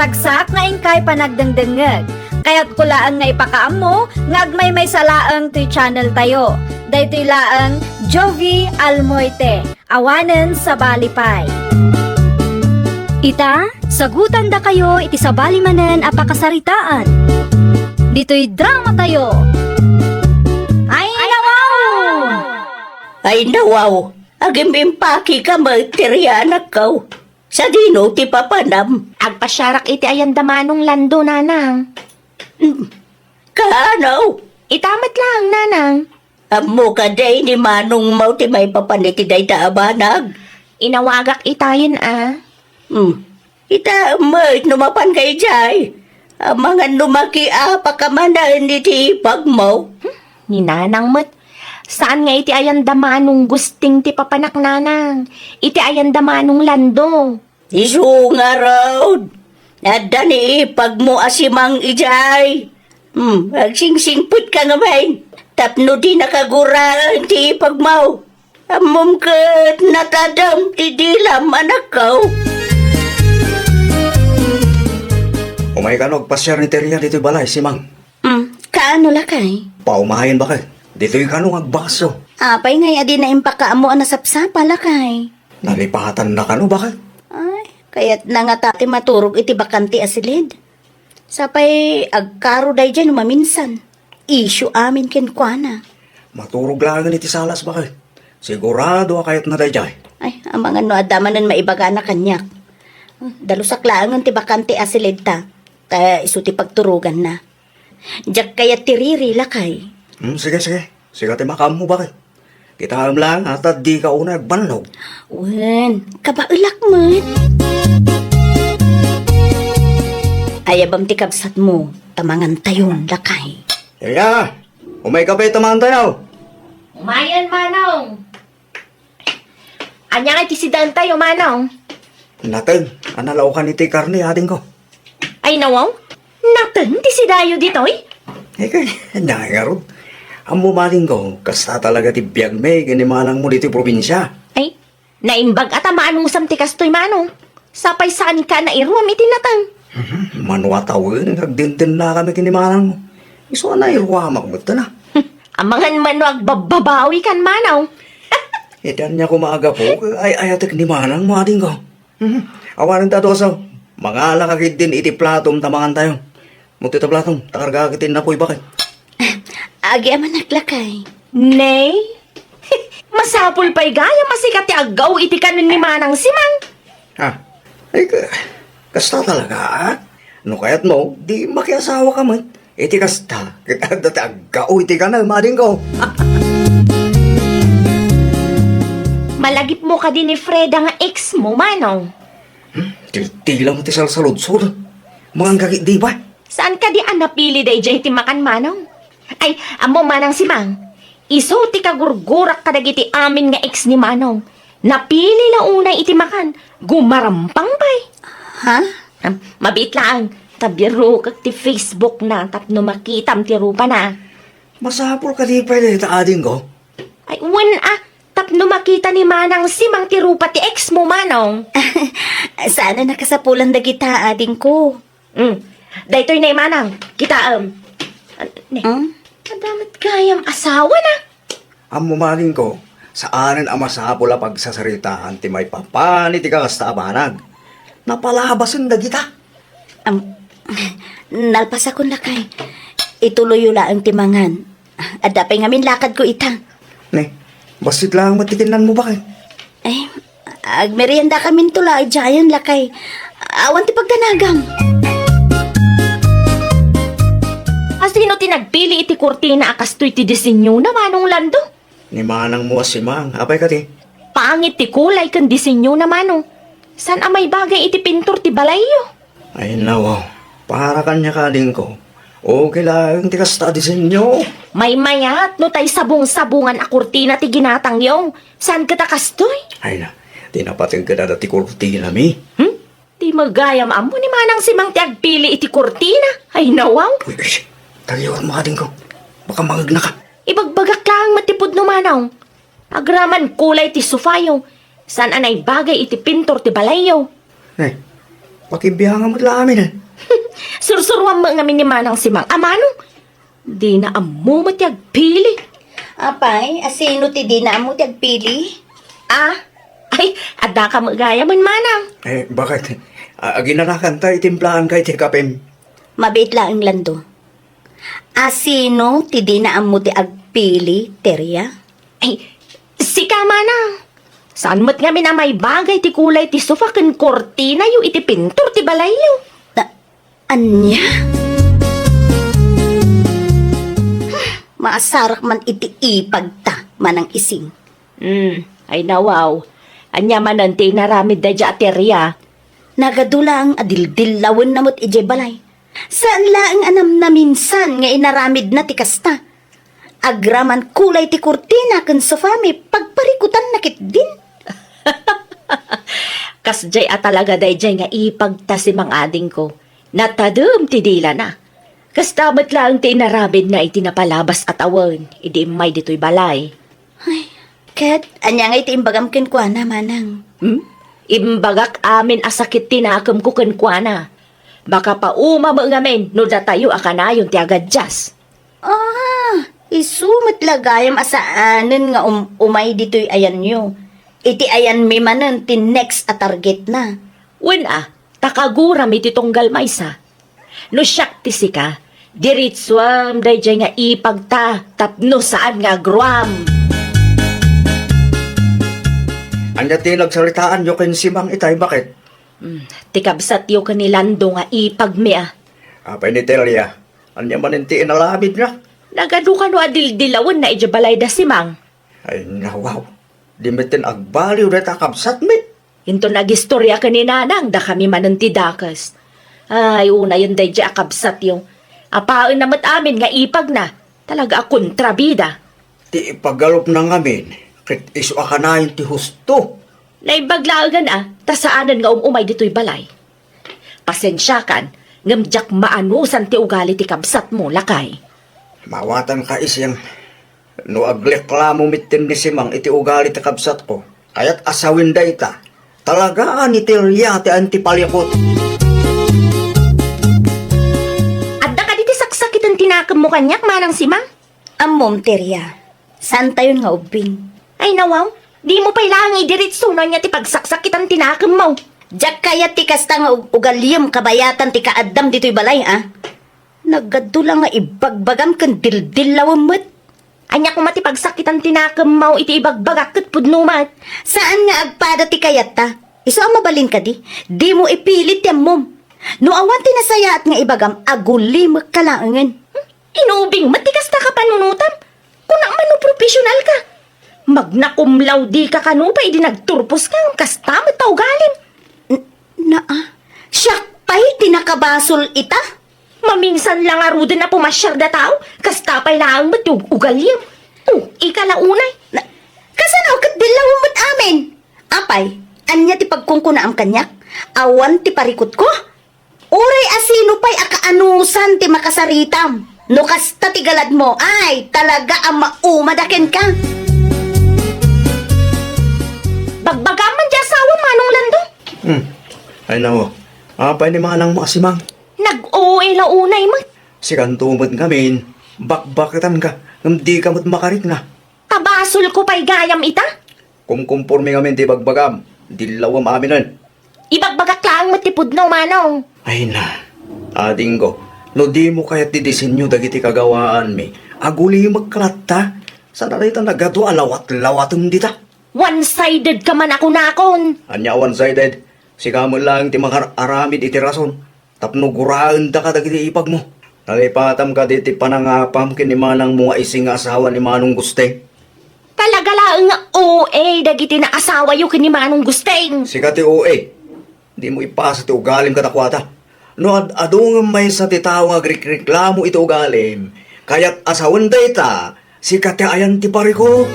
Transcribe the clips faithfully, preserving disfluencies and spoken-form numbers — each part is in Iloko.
Tagsak nga inkay panagdengdengngeg. Kayatko laeng nga ipakaammo nga agmaymaysa laeng toy channel tayo. Daytoy laeng Jovie Almoite. Awanen sabali pay. Ita, sagutandakayo iti sabali manen a pakasaritaan. Ditoy drama tayo. Ay, nawaw! Ay, nawaw! Agim-impakika met ti rianakko. Sadino ti papanam? Agpasiarak iti ayanda Manong Lando, nanang. Hmm. Kaano? Ita met laeng, nanang. Ammo kadi ni manongmo ti maipapan iti dayta a banag? Inawagak itayen a. Hmm. Ita met no mapanka idiay. Amangan no makiapaka manen iti ipagmo. Hmm, ni nanang met. Saan nga iti ayanda Manong Gusting ti papanak, nanang. Iti ayanda Manong Lando. Isu ngarud, adda ni ipagmo a si Mang idiay. Hmm, agsingsingpetka ngamin, tapno di nakaguraen ti ipagmo. Ammom ket natadem ti dilam, anakko. Umay kano agpasiar ni Teria ditoy balay, si Mang. Hmm, kaano, lakay? Paumayen, bakay. Ditoy kano nga agbaso. Apay ngay a di na impakaammo a nasapsapa, lakay? Nalipatan na kano, bakit? Ay, kayat na nga ta ti maturog iti bakante a silid. Sapay agkaro daydiay no maminsan. Isyu amin kenkuana. Maturog laengen iti salas, bakit? Sigurado a kayat na daydiay. Ay, amangan no adda manen maibagana kaniak. Dalusak laengen ti bakante a silid ta. Ta isu ti pagturoganna. Diak kayat ti riri, lakay. Hmm, sige, sige. Sika ti makaammo, bakit? Kitaem laeng a ta dika unay agbannog. Wen, kabaelak met. Ayabam ti kabsatmo, ta mangantayon, lakay. Yaya, umay kape ta mangantayo. Umayen, Manong. Ania nga ti sidaentayo, Manong? Nateng a nalaokan iti karne, adingko. Ay, nawaw? Nateng ti sidayo ditoy? Eh, kay, ania ngarud? Ammo, adingko, kasta talaga ti biagmi ken ni manangmo ditoy probinsia. Ay, naimbag a ta maanusam ti kastoy, Manong. Sapay saanka a nairuam iti nateng. Mhm. Mano a tawen nga agdendennakami ken ni manangmo. Isu a nairuamak met ta na. Amangan mano agbabbabawikan, Manong. Iti ania koma a gapu, ay-ayatek ni manangmo, adingko. Mhm. Awanen ta, Doso. Mangalaka ketdin iti platom ta mangantayo. Mutyo ta platom, ta kargaak iti napoy, bakit? Agyamanak, lakay. Nay? Masapul pay gayam a sika ti aggaw iti kanen ni Manang Simang. Ha? Ay, ka-, kasta talaga, ah? No kayatmo, di makiasawaka met. Iti kasta, ket adda ti aggaw iti kanem, adingko. Malagipmo kadi ni Freda nga ex mo, Manong? Hmm? Tiltila mo ti salsaludsod. Mangan ka ket di ba? Saan kadi a napili daydiay ti makan, Manong? Ay, ammo, Manang Simang, isu ti kagurgurak kadagiti amin nga ex ni Manong. Napili la unay iti makan, gumarampang pay. Ha? Am, mabiit laeng, ta birokek ti Facebook na tapno makitam ti rupana. Masapul kadi pay dayta, adingko? Ay, wen a, tapno makita ni Manang Simang ti rupa ti ex mo, Manong. Saan a nakasapulan dagita, adingko? Mm. Daytoy ne, Manang, kitaem. An-, ne. Hmm? Adda met gayam asawa na. Ammo, adingko, saanen a masapul a pagsasaritaan ti maipapan iti kasta a banag. Napalabasen dagita. Am, nalpasakon, lakay. Ituloyyo laeng ti mangan. Adda pay ngamin lakadko ita. Ne, bassit laeng met ti kinnanmo, bakit? Ay, agmeriendakaminto la idiayen, lakay. Awan ti pagdanagam. A sino ti nagpili iti kurtina a kastoy ti disenyona, Manong Lando? Ni manangmo a si Mang, apay kadi? Pangit ti kulay ken disenyona, Manong. Saan a maibagay iti pintor ti balayyo? Ay, nawaw. Para kaniak, adingko. Okay laeng ti kasta a disenyo. Maymayat no tay sabong-sabongan a kurtina ti ginatangyo. Saan ket a kastoy? Ay na, ti napateg ket adda ti kurtinami. Hmm? Ti magayam ammo ni Manang Simang ti agpili iti kurtina. Ay, nawaw. Uy, uy, talliwanmo, adingko. Baka mangegnaka. Ibagbagak laeng met ti pudno, Manong. Agraman kulay ti sofayo. Saan a naibagay iti pintor ti balayyo. Eh, Pakibiangan met la amin, eh. Sursuruam met ngamin ni Manang Simang. Amano? Dina ammo met ti agpili. Apay, asino ti dina ammo ti agpili? Ah? Ay, adda ka met gayam, Manang. Eh, bakit? A-, aginanakan ta, itimplaan ka iti kapem. Mabiit laeng, Lando. Asino ti dina ammo ti agpili, Teria? Ay, sika, Manang. Saan met ngamin a maibagay ti kulay ti sofa ken kortinayo iti pintur ti balayyo? Na, ania? Maasarak man iti ipagta, Manang Ising. Hmm, ay nawaw. Ania manen ti inaramid daydiay a Teria? Nagadu laeng a dildillawenna met idiay balay. Saan laeng a namnaminsan nga inaramidna ti kasta. Agraman kulay ti kurtina ken sofami, pagparikutanna ketdin. Kasdiay a talaga daydiay nga ipagta, Simang, adingko. Natadem ti dilana. Kasta met laeng ti inaramidna iti napalabas a tawen idi immay ditoy balay. Ay, ket ania ngay ti imbagam kenkuana, Manang? Hmm? Imbagak amin a sakit ti nakemko kenkuana. Makapauma met ngamin no datayo a kanayon ti agadias. Ah, isu met la gayam a saanen nga um-, umay ditoy ayanyo. Iti ayanmi manen ti next a targetna. Wen a, ta kaguram iti tunggal maysa. No siak ti sika, diritsuam daydiay nga ipagta tapno saan nga agruam. Ania ti nagsaritaanyo ken Simang itay, baket? Hmm, ti kabsatyo ken ni Lando nga ipagmi a. Apay ni Teria, ania manen ti inaramidna? Nagadu kano a dildilawenna idiay balay da Simang. Ay, nawaw. Di met ten agbaliw dayta a kabsatmi. Inton agistoria ken ni Nanang, dakami manen ti dakes. Ay, unayen daydiay a kabsatyo. Apaenna met amin nga ipagna. Talaga a kontrabida. Ti ipagalupna ngamin, ket isu a kanayon ti husto. Naimbag laengen a, ta saanen nga um-umay ditoy balay. Pasensiakan, ngem diak maanusan ti ugali ti kabsatmo, lakay. Mawatanka, Ising. No agreklamo metten ni Simang iti ugali ti kabsatko, kayat a sawen dayta. Talaga a ni Teria ti ayan ti palikut. Adda kadi ti saksakiten ti nakemmo kaniak, Manang Simang? Ammom, Teria. Saantayon nga ubbing. Ay, nawaw. Dimo pay laeng idiritso no ania ti pagsaksakitan ti nakemmo. Diak kayat ti kasta nga ug-, ugaliem kabayatan ti kaaddam ditoy balay, a? Nagadu la nga ibagbagam ken dildillawem met. Ania koma ti pagsakitan ti nakemmo iti ibagbagak ket pudno met? Saan nga agpada ti kayatta. Isu a mabalin kadi, dimo ipilit ti ammom. No awan ti nasayaat nga ibagam, agulimekka laengen. Hmm? Inubing met ti kasta ka panunotam. Kunak man no professional ka. Magna cum laude ka kano pay idi nagturpos ka, kasta met ta ugalim. N-, naa, siak pay ti nakabasol ita? Maminsan la ngaruden a pumasiar da tao, kasta pay laeng met ti ug-, ugaliem. O, ika la unay. Na, kasano ket dillawem met amin? Apay, ania ti pagkunkunaam kaniak? Awan ti parikutko? Uray asino pay a kaanusan ti makasaritam? No kasta ti galadmo, ay, talaga a maumada kenka. Bagbagam man ti asawam, Manong Lando. Hmm. Ay, nako. Apay ni manangmo a Simang? Nag-O A la unay met. Sikanto met ngamin, bakbaketanka, ngem dika met makarikna. Ta basolko pay gayam ita? Kumkumporme ngamin ti ibagbagam. Dillawem aminen. Ibagbagak laeng met ti pudno, Manong. Ay na, adingko, no dimo kayat ti disenyo dagiti kagawaanmi, agulimekka latta. Saan a dayta nagadu a lawat-lawatem dita? One-sided ka man a kunakon. Ania a one-sided? Sika met laeng ti mangar-aramid iti rason. Tapno guraendaka dagiti ipagmo. Nalipatam kadi ti panangapam ken ni manangmo nga Ising nga asawa ni Manong Gusteng? Talaga laeng nga O A dagiti naasawayo ken ni Manong Gusteng. Sika ti O A. Dimo ipasa ti ugalim kadakuada. No ad-adu ngem maysa ti tao nga agrikreklamo iti ugalim, kayat a sawen dayta, sika ti ayan ti parikut.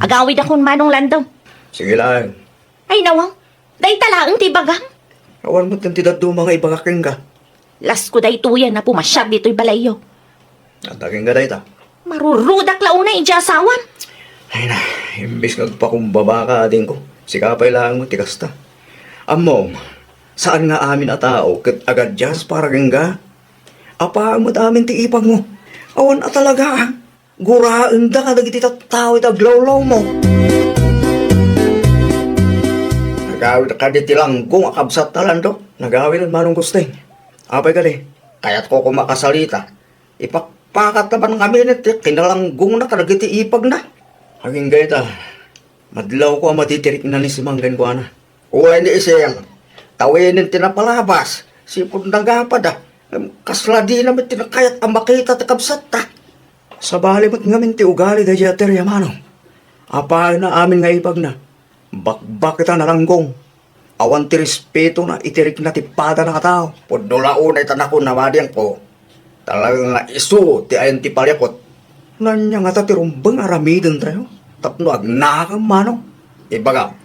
Agawidakon, Manong Lando. Sige laeng. Ay, nawaw. Dayta laeng ti ibagam. Awan met ti dadduma nga ibagak kenka. Lasko daytoyen a pumasiar ditoy balayyo. Adda kenka dayta. Marurudak la unay idiay asawam. Ay na, imbes nga agpakumbaba ka, adingko. Sika pay laeng met ti kasta. Ammom, saan nga amin a tao ket agadias para kenka? Apaem met amin ti ipagmo. Awan a talaga, ah. Guraenda kadagiti tattao iti aglawlawmo. Nagawid kadi ti langgong a kabsatta, Lando? Nagawid, Manong Gusting. Apay kadi? Kayatko koma a kasalita. Ipakpakat laeng ngamin ti kinalanggongna kadagiti ipagna. Agingga ita, madlawko a matitirikna ni Simang kenkuana. Uray ni Ising, tawenen ti napalabas, sipud nagapad, ah. Kasla dina met ti nakayat a makita ti kabsatta. Sabali met ngamin ti ugali daydiay a Teria, Manong. Apaenna amin nga ipagna. Bakbak ita nalanggong. Awan ti respetona iti rikna ti padana a tao. Pudno la unay ta nakunamadianko. Talaga nga isu ti ayan ti paliakot. Ania ngata ti rumbeng a aramidentayo tapno agnakem, Manong? Ibagam,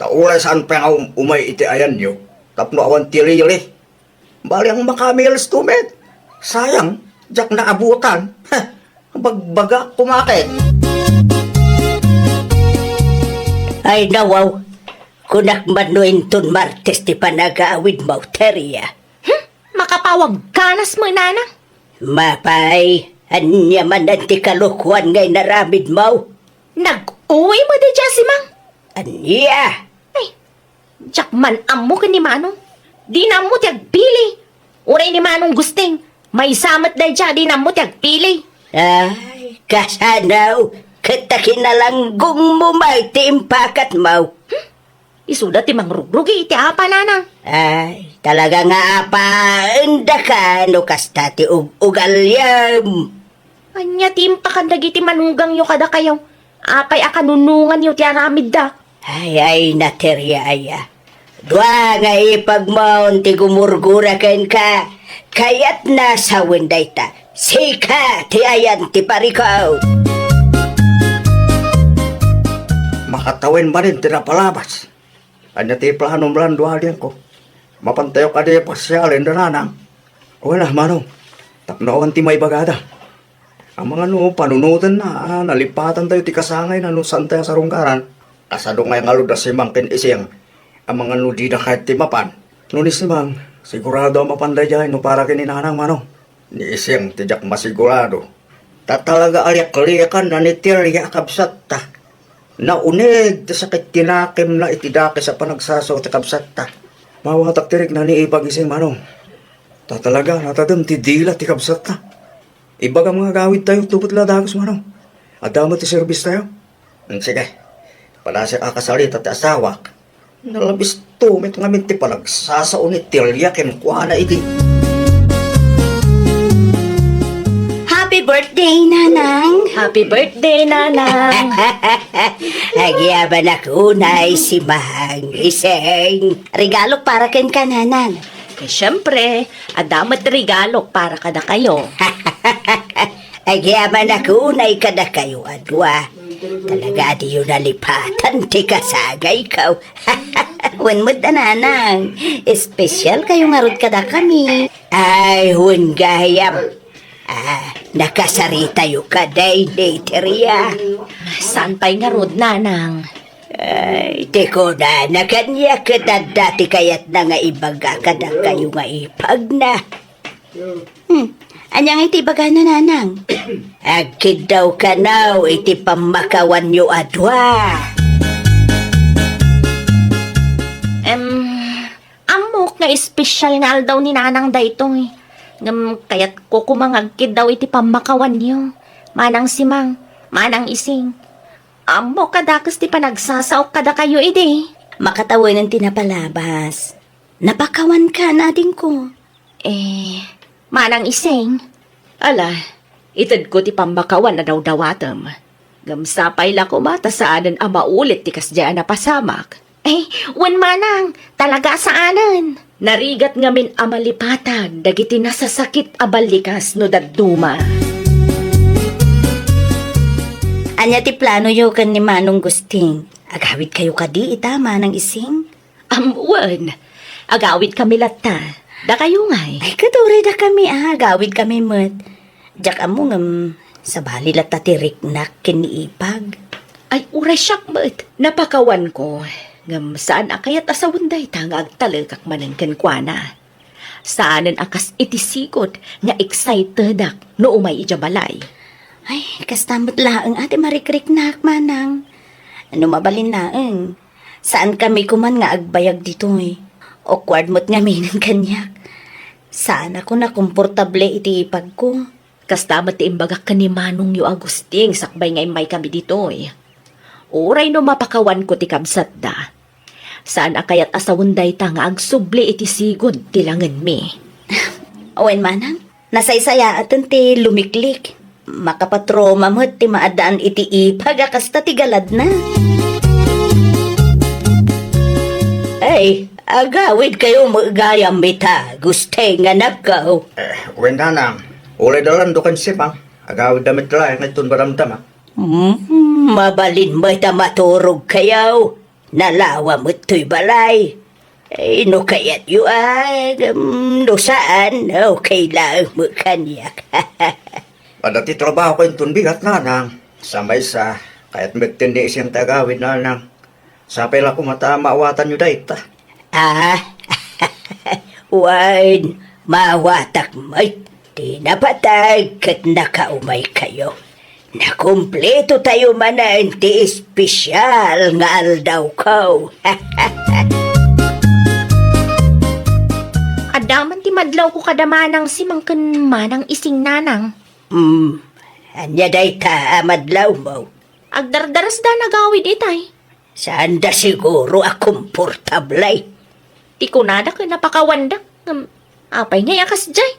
ta uray saan pay nga um-, umay iti ayanyo tapno awan ti lili. Bali ang makamiles to met. Sayang, diak naabutan. Bagbagak kumaket. Ay, nawaw. Kunak man no inton Martes ti panagawidmo, Teria. Hmm? Makapawag kanas mo, Nana? Mapay, ania man ti kalokoan nga inaramidmo? Nag-uwi mo di Jessie, Mang? Ania? Ay, diak man ammo ken ni Manong. Di na ammo ti agpili. Uray ni Manong Gusting, maysa met daydiay a di na ammo ti agpili. Ay, kasano? Ket ta kinalanggongmo met ti impakatmo. Hmm? Isuda ti mangrugrugi iti apa, Nanang. Ay, talaga nga apaendaka no kasta ti ug-, ugaliam. Ania ti impakan dagiti manugangyo kadakayo? Apay a kanunonganyo ti aramidda? Ay, ay, Teria aya. Dua nga ipagmon ti gumurgura kenka. Kayatna sawen dayta. Sika ti ayan ti pariko. Makatawen manen ti napalabas. Ania ti planom, Lando, adianko? Mapantayo kadi pasialen da Nanang? Wen a, Manong. Tapno awan ti maibagada. Amangan no panunotenna a nalipatantayo ti kasangayna no saantayo a sarungkaran. Kasano ngay ngarud a Simang ken Ising? Amangan no dida kayat ti mapan? No ni Simang, sigurado a mapan daydiay no para ken ni Nanang, Manong. Ni Ising ti diak masigurado. Ta talaga a liakliakanna ni Teria a kabsatta. Nauneg ti sakit ti nakemna iti dakes a panagsasao ti kabsatta. Mawatak ti rikna ni Ipag, Ising, Manong. Ta talaga natadem ti dila ti kabsatta. Ibagam nga agawidtayo, tupot la dagus, Manong. Adda met ti servistayo. Hmm, sige. Padasiak a kasalita ti asawak. Nalabisto met ngamin ti panagsasao ni Teria kenkuana idi. Happy birthday, Nanang! Happy birthday, Nanang! Agyamanak unay, Simang, Ising. Regalok para kenka, Nanang. Eh, siyempre, adda met regalok para kadakayo. Agyamanak unay kadakayo a dua. Talaga a diyo nalipatan ti kasangayko. Wen met a, Nanang, espesyal kayo ngarud kadakami. Ay, wen gayam. Ah, nakasaritayo kadi ni Teria. Saan pay ngarud, Nanang? Ay, ti kunana kaniak ket adda ti kayatna nga ibaga kadakayo nga ipagna. Hmm. Ania ngay ti ibagana, Nanang? Agkiddaw kano iti pammakawanyo a dua. Em, ammok nga espesyal nga aldaw ni Nanang daytoy. Ngem kayatko koma nga agkiddaw iti pammakawanyo, Manang Simang, Manang Ising. Ammok a dakes ti panagsasaok kadakayo idi. Makatawenen ti napalabas. Napakawanka, adingko. Eh, Manang Ising? Ala, itedko ti pammakawan a dawdawatem. Ngem sapay la koma ta saanen a maulit ti kasdiay a napasamak. Eh, wen, Manang, talaga a saanen. Narigat ngamin a malipatag dagiti nasasakit a ballikas no dadduma. Ania ti planoyo ken ni Manong Gusting? Agawidkayo kadi ita, Manang Ising? Am, wen, agawidkami latta. Dakayo ngay? Ay, ket uray dakami, ah, agawidkami met. Diak ammo ngem sabali latta ti riknak ken ni Ipag. Ay, uray siak met. Napakawanko. Ngem saan a kayat a sawen dayta nga agtalekak manen kenkuana. Saanen a kas iti sigud nga excitedak no umay idiay balay. Ay, kasta met laeng a ti marikriknak, manang. No mabalin laeng, saankami koman nga agbayag ditoy. Awkward met ngaminen kaniak. Saanakon a komportable iti ipagko. Kasta met ti imbagak ken ni Manongyo Agusting sakbay nga immaykami ditoy. Uray no mapakawanko ti kabsatda, saan a kayat a sawen dayta nga agsubli iti sigud ti langenmi. Wen, manang, nasaysayaaten ti lumiklik. Makapatroma met ti maaddaan iti ipag a kasta ti galadna. Ay, agawidkayo met gayam ita, Gusting, anakko. Eh, wen, nanang, uray da lanto ken Sipang, agawidda met laeng nga iton madamdama. Hmm, mabalin met a maturogkayo. Nalawa met toy balay. Ay, no kayatyo, ay, em, no saan, okay laeng met kaniak. Adda ti trabahoko inton bigat, nanang. Sa maysa, kayat met ti ni ising ti agawid, nanang. Sapay la koma ta maawatanyo dayta. Ah, wen, maawatak met. Ti napateg ket nakaumaykayo. Nakumpletotayo manen ti espesial nga aldawko. Adda man ti madlawko kada Manang Simang ken Manang Ising, nanang. Hmm, ania dayta a madlawmo? Agdardarasda nga agawid itay. Saanda siguro a komportable. Ti kunada ket napakawandak, ngem apay ngay a kasdiay?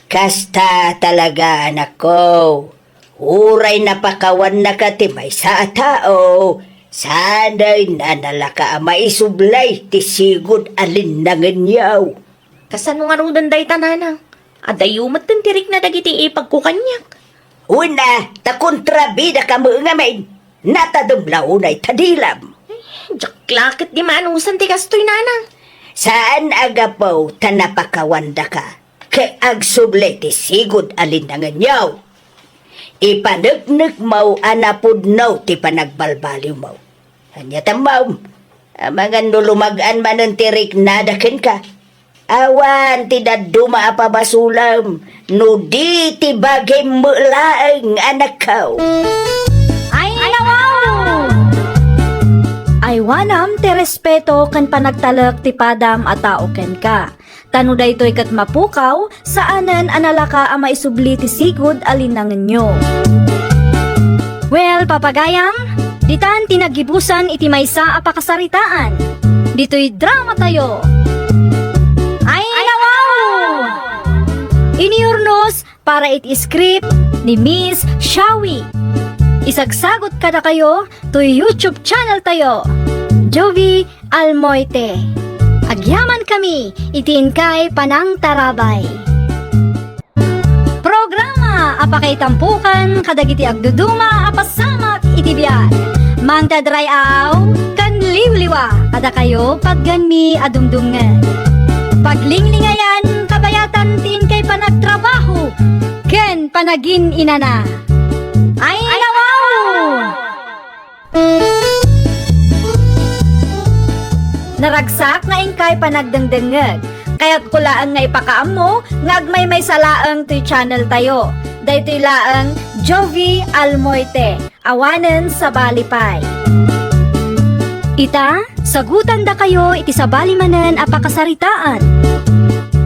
Kasta talaga, anakko. Uray napakawannaka ti maysa a tao, saan a nalaka a maisubli ti sigud a linnangenyo. Kasano ngaruden dayta, nanang? Adayo metten ti rikna dagiti ipagko kaniak. Una, ta kontrabidaka met ngamin. Natadem la unay ta dilam. Diak la ket di manusan ti kastoy, nanang. Saan a gapu ta napakawandaka ket agsubli ti sigud a linnangenyo. Ipaneknekmo a napudno ti panagbalbaliwmo. Ania tammom? Amangan no lumag-an manen ti riknada kenka. Awan ti dadduma a pabasolem no di ti bagim met laeng, anakko. Ay, nawaw! Aywanam ti respeto ken panagtalek ti padam a tao kenka. Ta no daytoy ket mapukaw, saanen a nalaka a maisubli ti sigud a linnangenyo. Well, papagayam, ditan ti naggibusan iti maysa a pakasaritaan. Ditoy dramatayo. Ay, nawaw! Iniyurnos para iti script ni Miss Shawi. Isagsagot kadakayo toy YouTube channel tayo, Jovie Almoite. Agyamankami iti inkay panangtarabay. Programa a pakaitampokan kadagiti agduduma a pasamak iti biag. Mangted ray-aw ken liwliwa kadakayo patgenmi a dumdumngeg. Paglinglingayan kabayatan ti inkay panagtrabaho ken panagin-inana. Ay, nawaw! Naragsak nga inkay panagdengdengngeg. Kayatko laeng nga ipakaammo nga agmaymaysa laeng toy channel tayo. Daytoy laeng Jovie Almoite, awanen sabali pay. Ita, sagutandakayo iti sabali manen a pakasaritaan.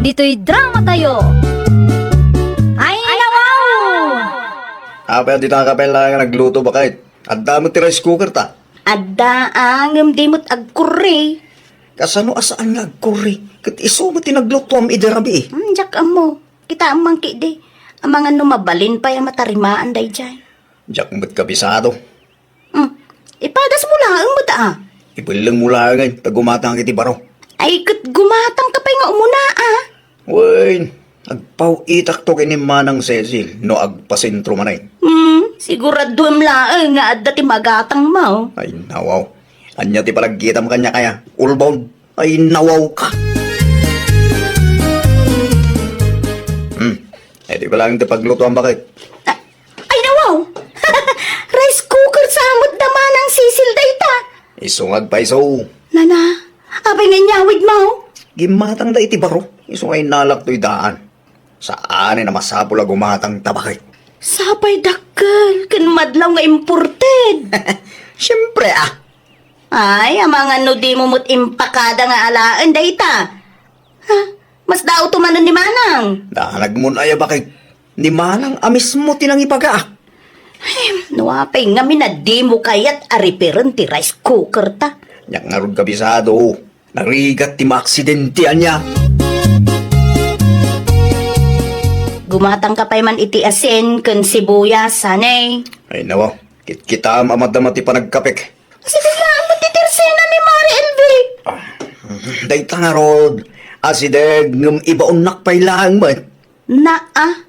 Ditoy dramatayo. Ay, nawaw! Apay, dita ka pay laeng nga nagluto, baket? Adda met ti rice cooker ta? Adda, a, ngem di met agkurre. Kasano a saan nga agkurre? Ket isu met ti naglutuam idi rabii. Hmm, diak ammo. Kitaem man ketdi. Amangan no mabalin pay a matarimaan daydiay. Diak met kabisado. Hmm. Ipadasmo laeng met, a. Ibellengmo laeng ta gumatangak iti baro. Ay, ket gumatangka pay nga umuna, a. Wen, agpaw-itakto ken ni Manang Cecil no agpasentro manen. Hmm, siguraduem laeng nga adda ti magatangmo. Ay, nawaw. Ania ti panagkitam kaniak aya? Ulbod. Ay, nawaw ka. Hmm, iti ko lang ti paglutuan, baket? A-, ay, nawaw. Rice cooker sa met da Manang Cecil dayta. Isu nga agpaiso. Ana, apay nga inyawidmo? Gimmatangda iti baro, isu nga innalak toy daan. Saanen a masapul a gumatangta, baket. Sapay dakkel ken madlaw nga imported. Siempre, ah. Ay, amangan no dimo met impakada nga alaen dayta. Ha? Mas daawto manen ni Manang. Danagmon aya, baket. Ni Manang a mismo ti nangipagaak. Ay, no apay ngamin a dimo kayat a repairen ti rice cooker ta? Ania ngarud, kabisado. Narigat ti maaksidente ania. Gumatangka pay man iti asin ken sibuyas, honey. Ay, nawa. Kitkitam a madama ti panagkapek. Asideg laeng met ti tersena ni Mari Elvi. Ah, dayta ngarud. Asideg ngem ibaonnak pay laeng met. Naa.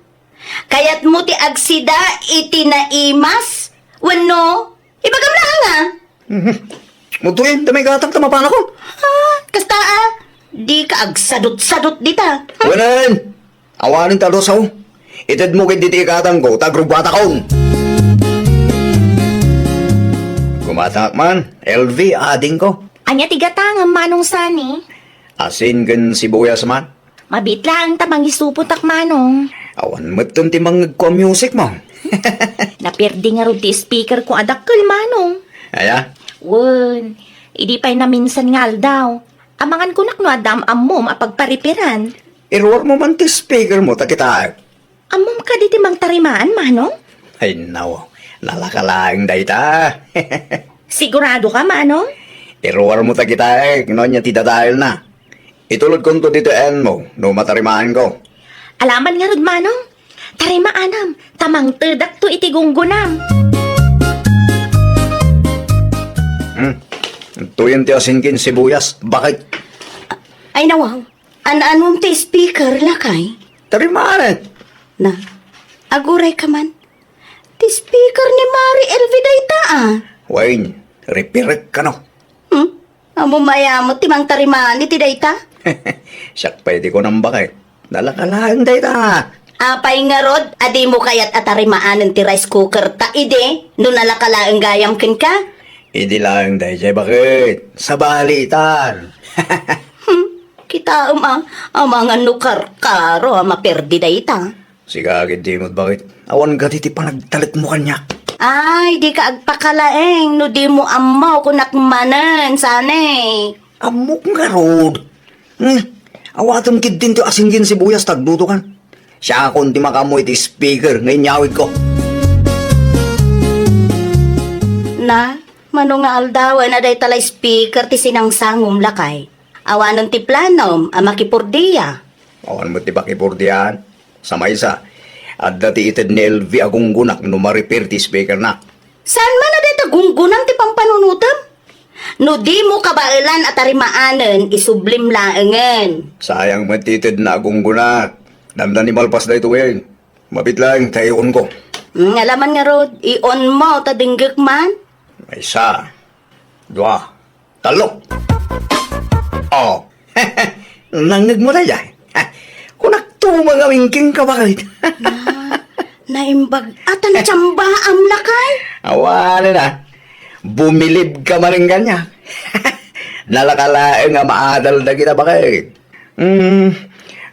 Kayatmo ti agsida iti naimas? Wenno, ibagam laeng a? Mhm. Mutuyen, ta may gatang ta mapanakon. Ah, kasta a. Dika agsadot-sadot dita. Hmm? Wenen! Awanen ta dusa, o. Itedmo ketdi ti ikatangko, ta agrugbatakon. Gumatangak man, Elvi, adingko. Ania ti gatangem, Manong Sani? Asin ken sibuyas man. Mabiit laeng ta mangisupotak, Manong. Awan metten ti mangngegko a music mo. Naperdi ngarud ti speakerko a dakkel, Manong. Aya? Wen, idi pay naminsan nga aldaw, amangan kunak no adda am-ammom a pagparipiran. Iruarmo man ti speakermo, ta kitaek. Ammom kadi ti mangtarimaan, Manong? Ay, naw. Nalaka laeng dayta. Sigurado ka, Manong? Iruarmo ta kitaek, no ania ti dadaelna. Itulodkonto ditoy ayanmo, no matarimaanko. Alaman ngarud, Manong. Tarimaanam, ta mangtedakto iti gunggonam. Hmm. Tuyen ti asin ken sibuyas, baket. Ay, nawaw. An-anom ti speaker, lakay? Tarimaan. Na, aguray ka man. Ti speaker ni Mari Elvi dayta, a. Wen, ripirek kano. Hmm? Ammom aya met ti mangtarimaan iti dayta? Siak pay ti kunam, baket. Nalaka laeng dayta. Apay ngarud a dimo kayat a tarimaanen ti rice cooker ta idi no nalaka laeng gayam kenka? Idi laeng daydiay, baket. Sabalitan. Hmm, kitaem a, amangan no karkaro a maperdi dayta. Sika ketdi met, baket. Awan kadi ti panagtalekmo kaniak. Ay, dika agpakalaeng no dimo ammo kunak manen, Sani. Ammok ngarud. Hmm, awatem ketdin ti asin ken sibuyas ta agdudokan. Siakon ti makaammo iti speaker nga inyawidko. Na, mano nga aldawen a dayta la speaker ti sinangsangom, lakay? Awanen ti planom a makipordia? Awan met ti pakipurdiaan. Sa maysa, adda ti ited ni Elvi a gunggonak no ma-repair ti speakerna. Saan man a dayta gunggonam ti pampanunotem? No dimo kabaelan a tarimaanen, isublim laengen. Sayang met ti itedna a gunggonak. Dandani malpas daytoyen. Mabiit laeng ta i-on-ko. Mm, alaman ngarud, i-on mo ta denggek man. Maysa, dua, tallo. Oh. Nangngegmo daydiay? Kunak tumang a wingking ka, baket. Na, naimbag. Ata natsambaam, lakay? Awanen a. Bumilib ka manen kaniak. Nalaka laeng a maadal dagita, baket. Hmm,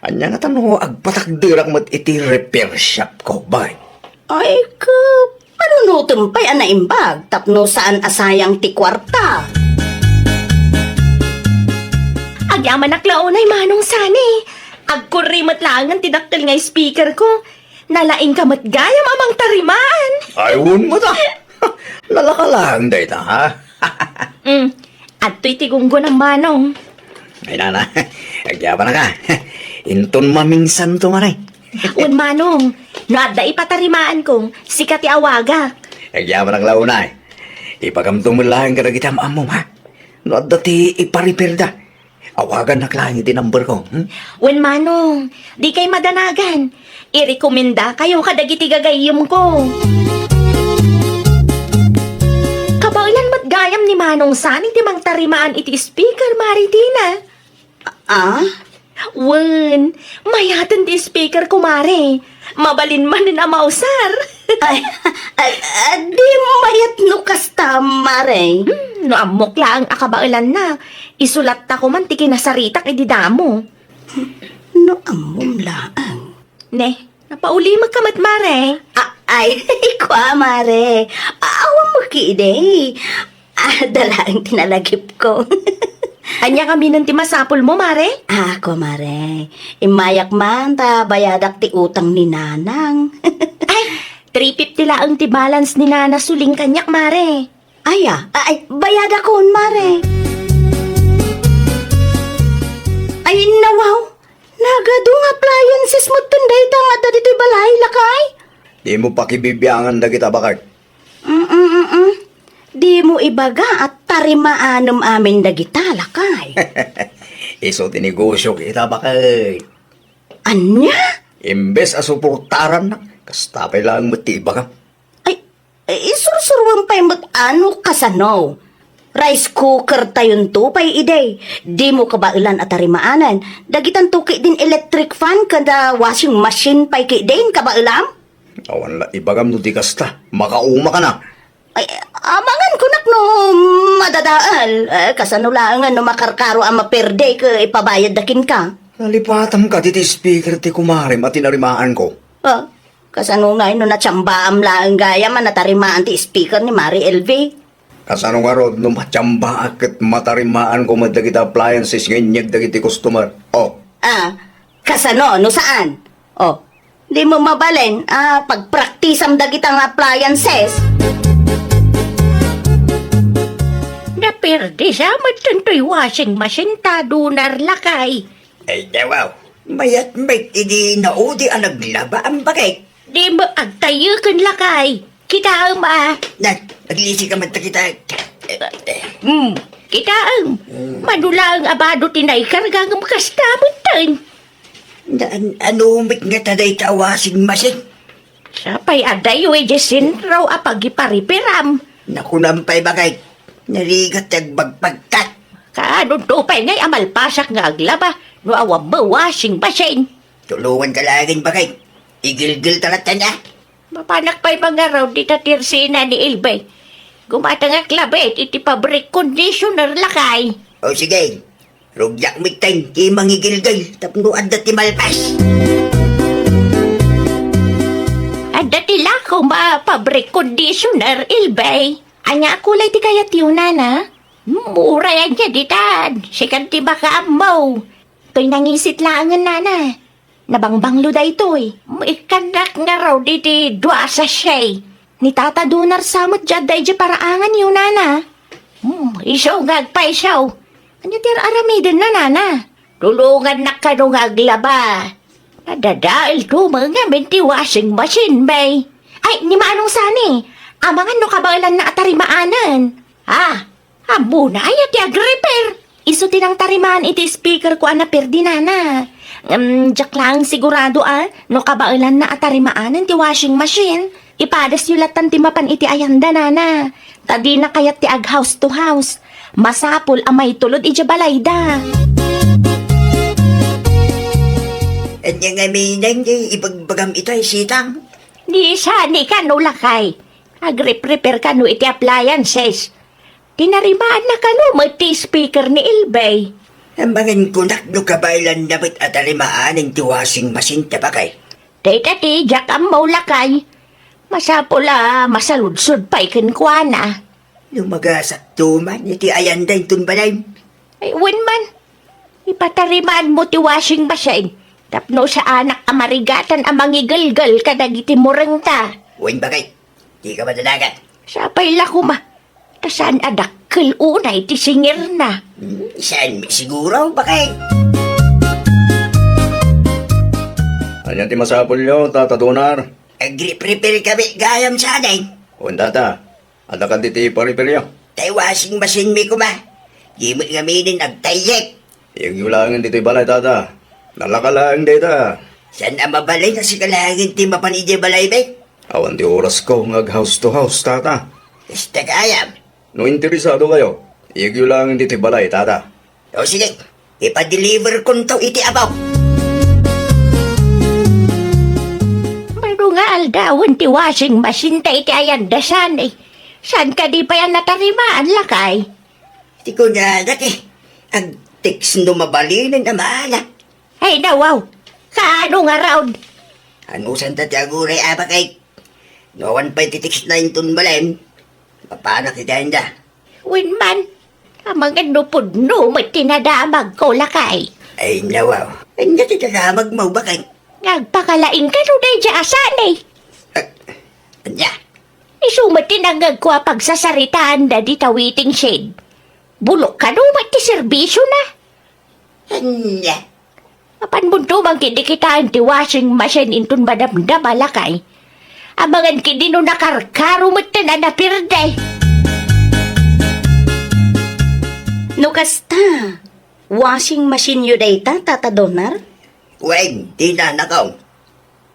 ania ngata no agpatakderak met iti repair shop ko, baket? Ay, ka, panunotem pay a naimbag tapno saan a sayang ti kuarta. Agyamanak la unay, Manong Sani. Agkurri met laengen ti dakkel nga speaker ko. Nalaingka met gayam a mangtarimaan. Ay, wen met a. Nalaka laeng dayta, ha? Mm. Adtoy ti gunggonam, Manong. Ay, nana. Agyamanaka. Inton mamingsanto man, ay. Wen, Manong. No adda ipatarimaan kong, sika ti awagak. Agyamanak la unay. Ipagamto met laeng kadagiti am-ammom, ha? No adda ti ipa-repair da, awagannak laeng iti number ko, hmm? Wen, Manong, dikay madanagan. Irekomendakayo kadagiti gagayyemko. Kabaelan met gayam ni Manong Sani ti mangtarimaan iti speaker, Mari Tina. Ah? Wen, mayaten ti speaker, kumare. Mabalin manen a mausar. Ay, ay, ay, di mayat no kasta. Mare. Hmm, no ammok laeng a kabaelanna, isu latta koma ti kinasaritak idi damo. No ammom laeng. Ne, napaulimekka met, Mare. A-, ay, kua, Mare. Awan mo kidi. Ah, dalaeng ti nalagipko. Ania ngamin ti masapulmo, Mare? Ah, kua, Mare. Immayak man ta bayadak ti utang ni Nanang. Ay, three fifty laeng ti balance ni Nana Suling kaniak, Mare. Ay, ah, ay, bayadakon, Mare. Ay, nawaw. Nagadu nga appliances metten dayta nga adda ditoy balay, lakay? Dimo pakibibiangan dagita, baket. Mm, mm, mm. Dimo ibaga a tarimaanem amin dagita, lakay. Isu ti negosio kita, baket. Ania? Imbes a suportarannak, kasta pay laeng met ti ibagam. Ay, eh, isursuruem pay met a no kasano. Rice cooker tayonto pay idi. Dimo kabaelan a tarimaanen. Dagitanto ketdin electric fan ken da washing machine pay ketdin kabaelam? Awan la ibagam no di kasta. Makaumakanak. Ay, amangan kunak no madadael. Eh, kasano laengen no makarkaro a maperde ket ipabayadda kenka? Nalipatam kadi ti speaker ti kumarem a tinarimaanko. Ah, kasano ngay no natsambaam laeng gayam a natarimaan ti speaker ni Mare Elvie? Kasano ngarud no matsambaak ket matarimaanko met dagiti appliances nga inyeg dagiti customer? Oh. Ah, kasano no saan? Oh, dimo mabalin a pagpraktisam dagita nga appliances? Naperde sa met daytoy washing machine ta, Donar, lakay. Ay, dawaw. Mayat met idi naudi a naglaba, baket. Dimo agtayyeken, lakay. Kitaem a. Na, aglisi ka met ta kita. Hmm, kitaem. Hmm. Mano laeng a bado ti naikarga ngem kasta metten. Na, an-, ano met ngata dayta a washing machine? Sapay adayo idiay sentro a pagipariperam. Nakunam pay, baket. Narigat ti agbagpagtak. Kaanonto pay ngay a malpasak nga aglaba no awan met washing machine? Tulonganka laengen, baket. Igilgilta latta nia. Mapanak pay mangarud dita tersina ni Elvie. Gumatangak labi iti fabric conditioner, lakay. O sige, rugyak metten ti mangigilgil tapno adda ti malpas. Adda ti lakom a fabric conditioner, Elvie. Ania a kulay ti kayatyo, Nana? Hmm, uray ania ditan. Sika ti makaammo. Toy nangisit laengen, Nana. Nabangbanglo daytoy. Ikkannak ngarud iti dua a sachet. Ni Tata Donar sa met diay adda idiay paraanganyo, Nana. Hmm, isu nga agpayso. Ania ti ar-aramidenna, Nana? Tulongannak kano nga aglaba. Nadadaelto met ngamin ti washing machine, bay. Ay, ni Manong Sani, amangan no kabaelanna a tarimaanen. Ah, ammona aya ti agrepair? Isu ti nangtarimaan iti speaker ko a naperdi, Nana. Ngem diak laeng sigurado a no kabaelanna a tarimaanen ti washing machine. Ipadasyo lattan ti mapan iti ayanda, Nana. Ta dina kayat ti ag-house to house. Masapul a maitulod idiay balayda. Ania ngamin ti ibagbagam ita, Sitang? Ni Sani kano, lakay. Agreprepair kano iti appliances. Tinarimaanna kano met ti speaker ni Elvie. Amangan kunak no kabaelanna met a tarimaanen ti washing machine ta, baket. Dayta ti diak ammo, lakay. Masapul a masaludsod pay kenkuana. No magasatto man iti ayanda inton balay. Ay, wen man. Ipatarimaanmo ti washing machine tapno saanak a marigatan a mangigelgel kadagiti murengta. Wen, baket. Dika madanagan. Sapay la koma. Ta saan a dakkel unay ti singirna. Hmm, saan siguro, baket? Ania ti masapulyo, Tata Donar? Agreprepair kami gayam sadi. Wen, Tata. Adda kadi ti pariperyo? Tay washing machine mi koma. Di met ngaminen agtayyek. Iyegyo laengen ditoy balay, Tata. Nalaka laeng dayta. Saan a mabalin a sika laengen ti mapan idiay balay, bay? Awan ti orasko nga ag-house to house, Tata. Kasta gayam. No interesado kayo, iyegyo laengen ditoy balay, Tata. O sige, ipa-deliver konto iti apo. Mano nga aldawen ti washing machine ta iti ayanda sani. Saan kadi pay a natarimaan, lakay? Ti kunanak, eh, ag-text no mabalinen a maala. Ay, nawaw. Kaano ngarud? Anusanta ti aguray, a, bakit? No awan pay ti text na inton balin, mapanak iti ayan da. Wen man, amangan no pudno met ti nadamagko, lakay. Ay, nawaw. Ania ti nadamagmo, bakit? Nga agpakalaing kano daydiay a sani. Ah, ania? Isu met ti nangngegko a pagsasaritaanda dita waiting shed. Bulok kano met ti serbisiona. Ania? Apan mudno man ketdi kitaen ti washing machine inton madamdama, lakay. Amangan ketdi no nakarkaro metten a naperde. No kasta, washing machine-yo dayta, Tata Donar? Wen, ti nanakong.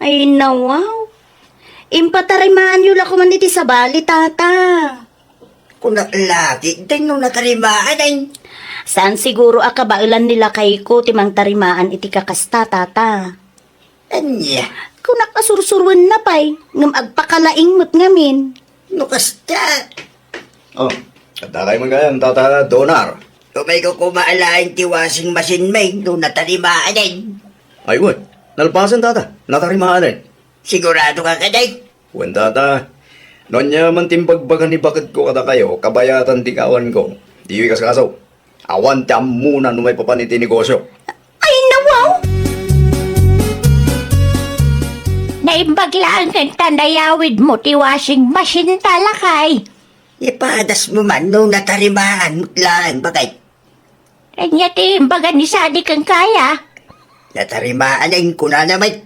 Ay, nawaw. Impatarimaanyo la koman iti sabali, Tata. Kunak la ketdin no natarimaan, ay. Saan siguro a kabaelan ni lakayko ti mangtarimaan iti kakasta, Tata? Ania? Kunak a sursuruenna pay, ngem agpakalaing met ngamin. No kasta. Oh, adda kay man kayan, Tata Donar. Umayko koma alaen ti washing machine-mi no natarimaan, ay. Ay, wen. Nalpasen, Tata. Natarimaan, ay. Sigurado ka kadi? Wen, Tata. No ania man ti imbagbaga ni baketko kadakayo, kabayatan ti kawanko. Diyo ikaskaso. Awan ti ammona no maipapan iti negosio. Ay, nawaw! Naimbag laeng ket ta nayawidmo ti washing machine-ta, lakay. Ipadasmo man no natarimaan met laeng, bakit? Ania ti imbaga ni Sani kenka, a? Natarimaan, kunana met.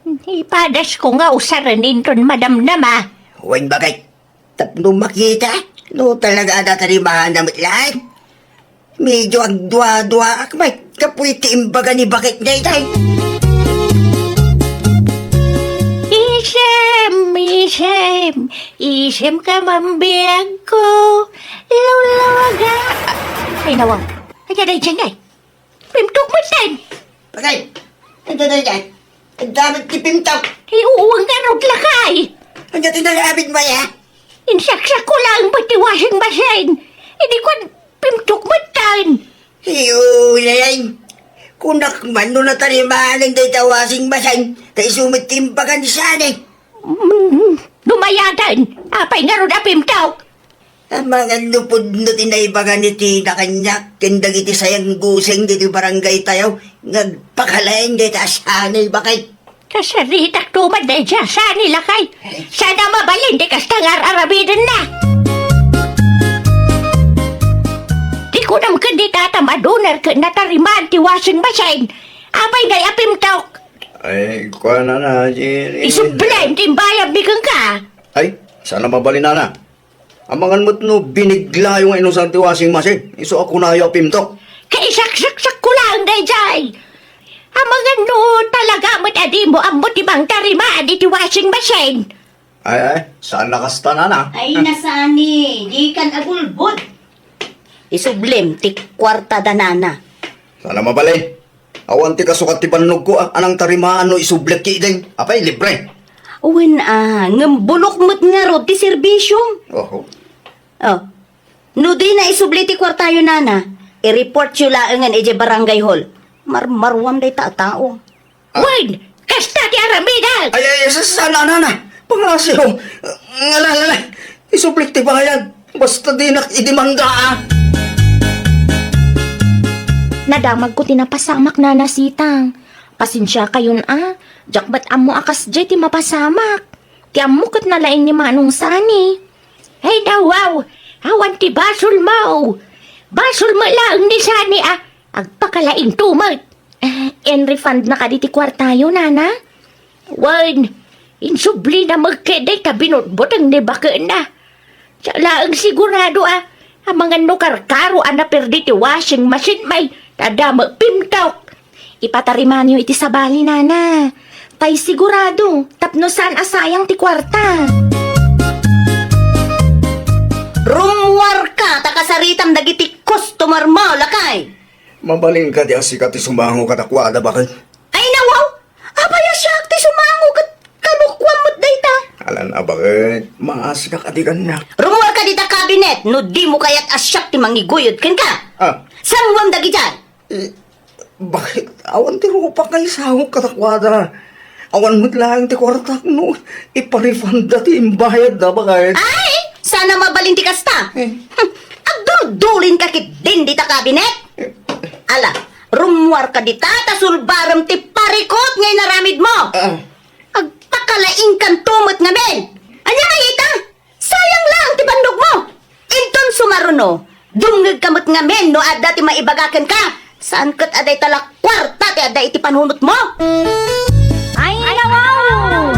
Ipadasko nga usaren inton madamdama. Wen, bakit? Tapno makita no talaga a natarimaanna met laeng. Medyo agduaduaak met gapu iti imbaga ni bakit daydiay. Isem, isem, isem ka man biagko, lawlawaga. Ay, nawaw. Ay, daydiay, ay. Pimtok metten. Bakit? Ania daydiay? Adda met ti pimtok. Ay, uwang nga rod, lakay. Ania ti nalabid mo, a? Insaksakko laeng met ti washing machine. Idi kuan, pimtok metten. Ay, uy, ay, ay. Kunak man no natarimaan dayta washing machine, ta isu met ti imbaga ni Sani. Mm, dumayaten. Apay ngarud a pimtok? Amangan no pudno ti naibaga ni Tina kaniak ken dagiti sayangguseng ditoy barangaytayo nga agpakalaing dayta a Sani, bakit? Kasaritak tuman daydiay a Sani, lakay. Saan a mabalin ti kasta nga ar-arabidenna. Ti kunam ken ni Tata Maduner ket natarimaan ti washing machine. Apay ngay a pimtok? Ay, kuanana, Jerry. Isubli ti imbayadmi kenka. Ay, saan a mabalin, nana. Amangan met no biniglayo nga inusar ti washing machine. Isu a kunayo a pimtok. Kaisaksakko laeng daydiay. Amangan no talaga met a dimo ammo ti mangtarimaan iti washing machine. Ay, ay, saan a kasta, nana. Ay, na Sani, dikan agulbod. Isublim ti kuartada, nana. Saan a mabalin. Awan ti kasukat ti bannogko, a, a nangtarimaan no isublek ketdin. Apay, libre. Wen, a, ngem bulok met ngarud ti serbisio. Oho. Oh. No dina isubli ti kuartayo, nana, i-reportyo laengen idiay barangay hall. Marmaruam dayta a tao. Ah. Wen, kasta ti aramidek. Ay, ay, sa-, saan a, nana. Pangasihom. Ngala, ngala. Isublek ti bayad. Basta dinak idemanda, a. Nadamagko ti napasamak, Nana Sitang. Pasensiakayon, a. Diak met ammo a kasdiay ti mapasamak. Ti ammo ket nalaing ni Manong Sani. Ay, nawaw! Awan ti basolmo! Basol met laeng ni Sani a agpakalaing tumet. Eh, in-refund na kadi ti kuartayo, nana? Wen, insublina met ketdi ta binutbuteng ni bakenna. Siak laeng sigurado a, amangan no karkaro a naperdi ti washing machine-mi, ta adda met pimtok. Ipatarimanyo iti sabali, nana. Tay sigurado, tapno saan a sayang ti kuarta. Rummuarka ta kasaritam dagiti customer-mo, lakay. Mabalin kadi a sika ti sumango kadakuada, baket? Ay, nawaw! Apay a siak ti sumango ket kadukuam met dayta? Alan a baket, maasikak a di kaniak. Rumuarka dita kabinet no dimo kayat a siak ti mangiguyod kenka. Ah. Sanguem dagidiay. Eh, baket, awan ti rupak nga isangok kadakuada. Awan met laeng ti kuartak no iparefunda ti imbayadda, baket. Ay, saan a mabalin ti kasta. Eh. Hmm, agduldulinka ketdin dita kabinet. Eh. Ala, rumuarka dita ta sulbarem ti parikut nga inaramidmo. Ah. Agpakalaingkanto met ngamin. Ania ngay ita? Sayang laeng ti bandogmo. Inton sumaruno, dumngegka met ngamin no adda ti maibaga kenka. Saan ket a dayta la kuarta ti adda iti panunotmo. Ay, nawaw!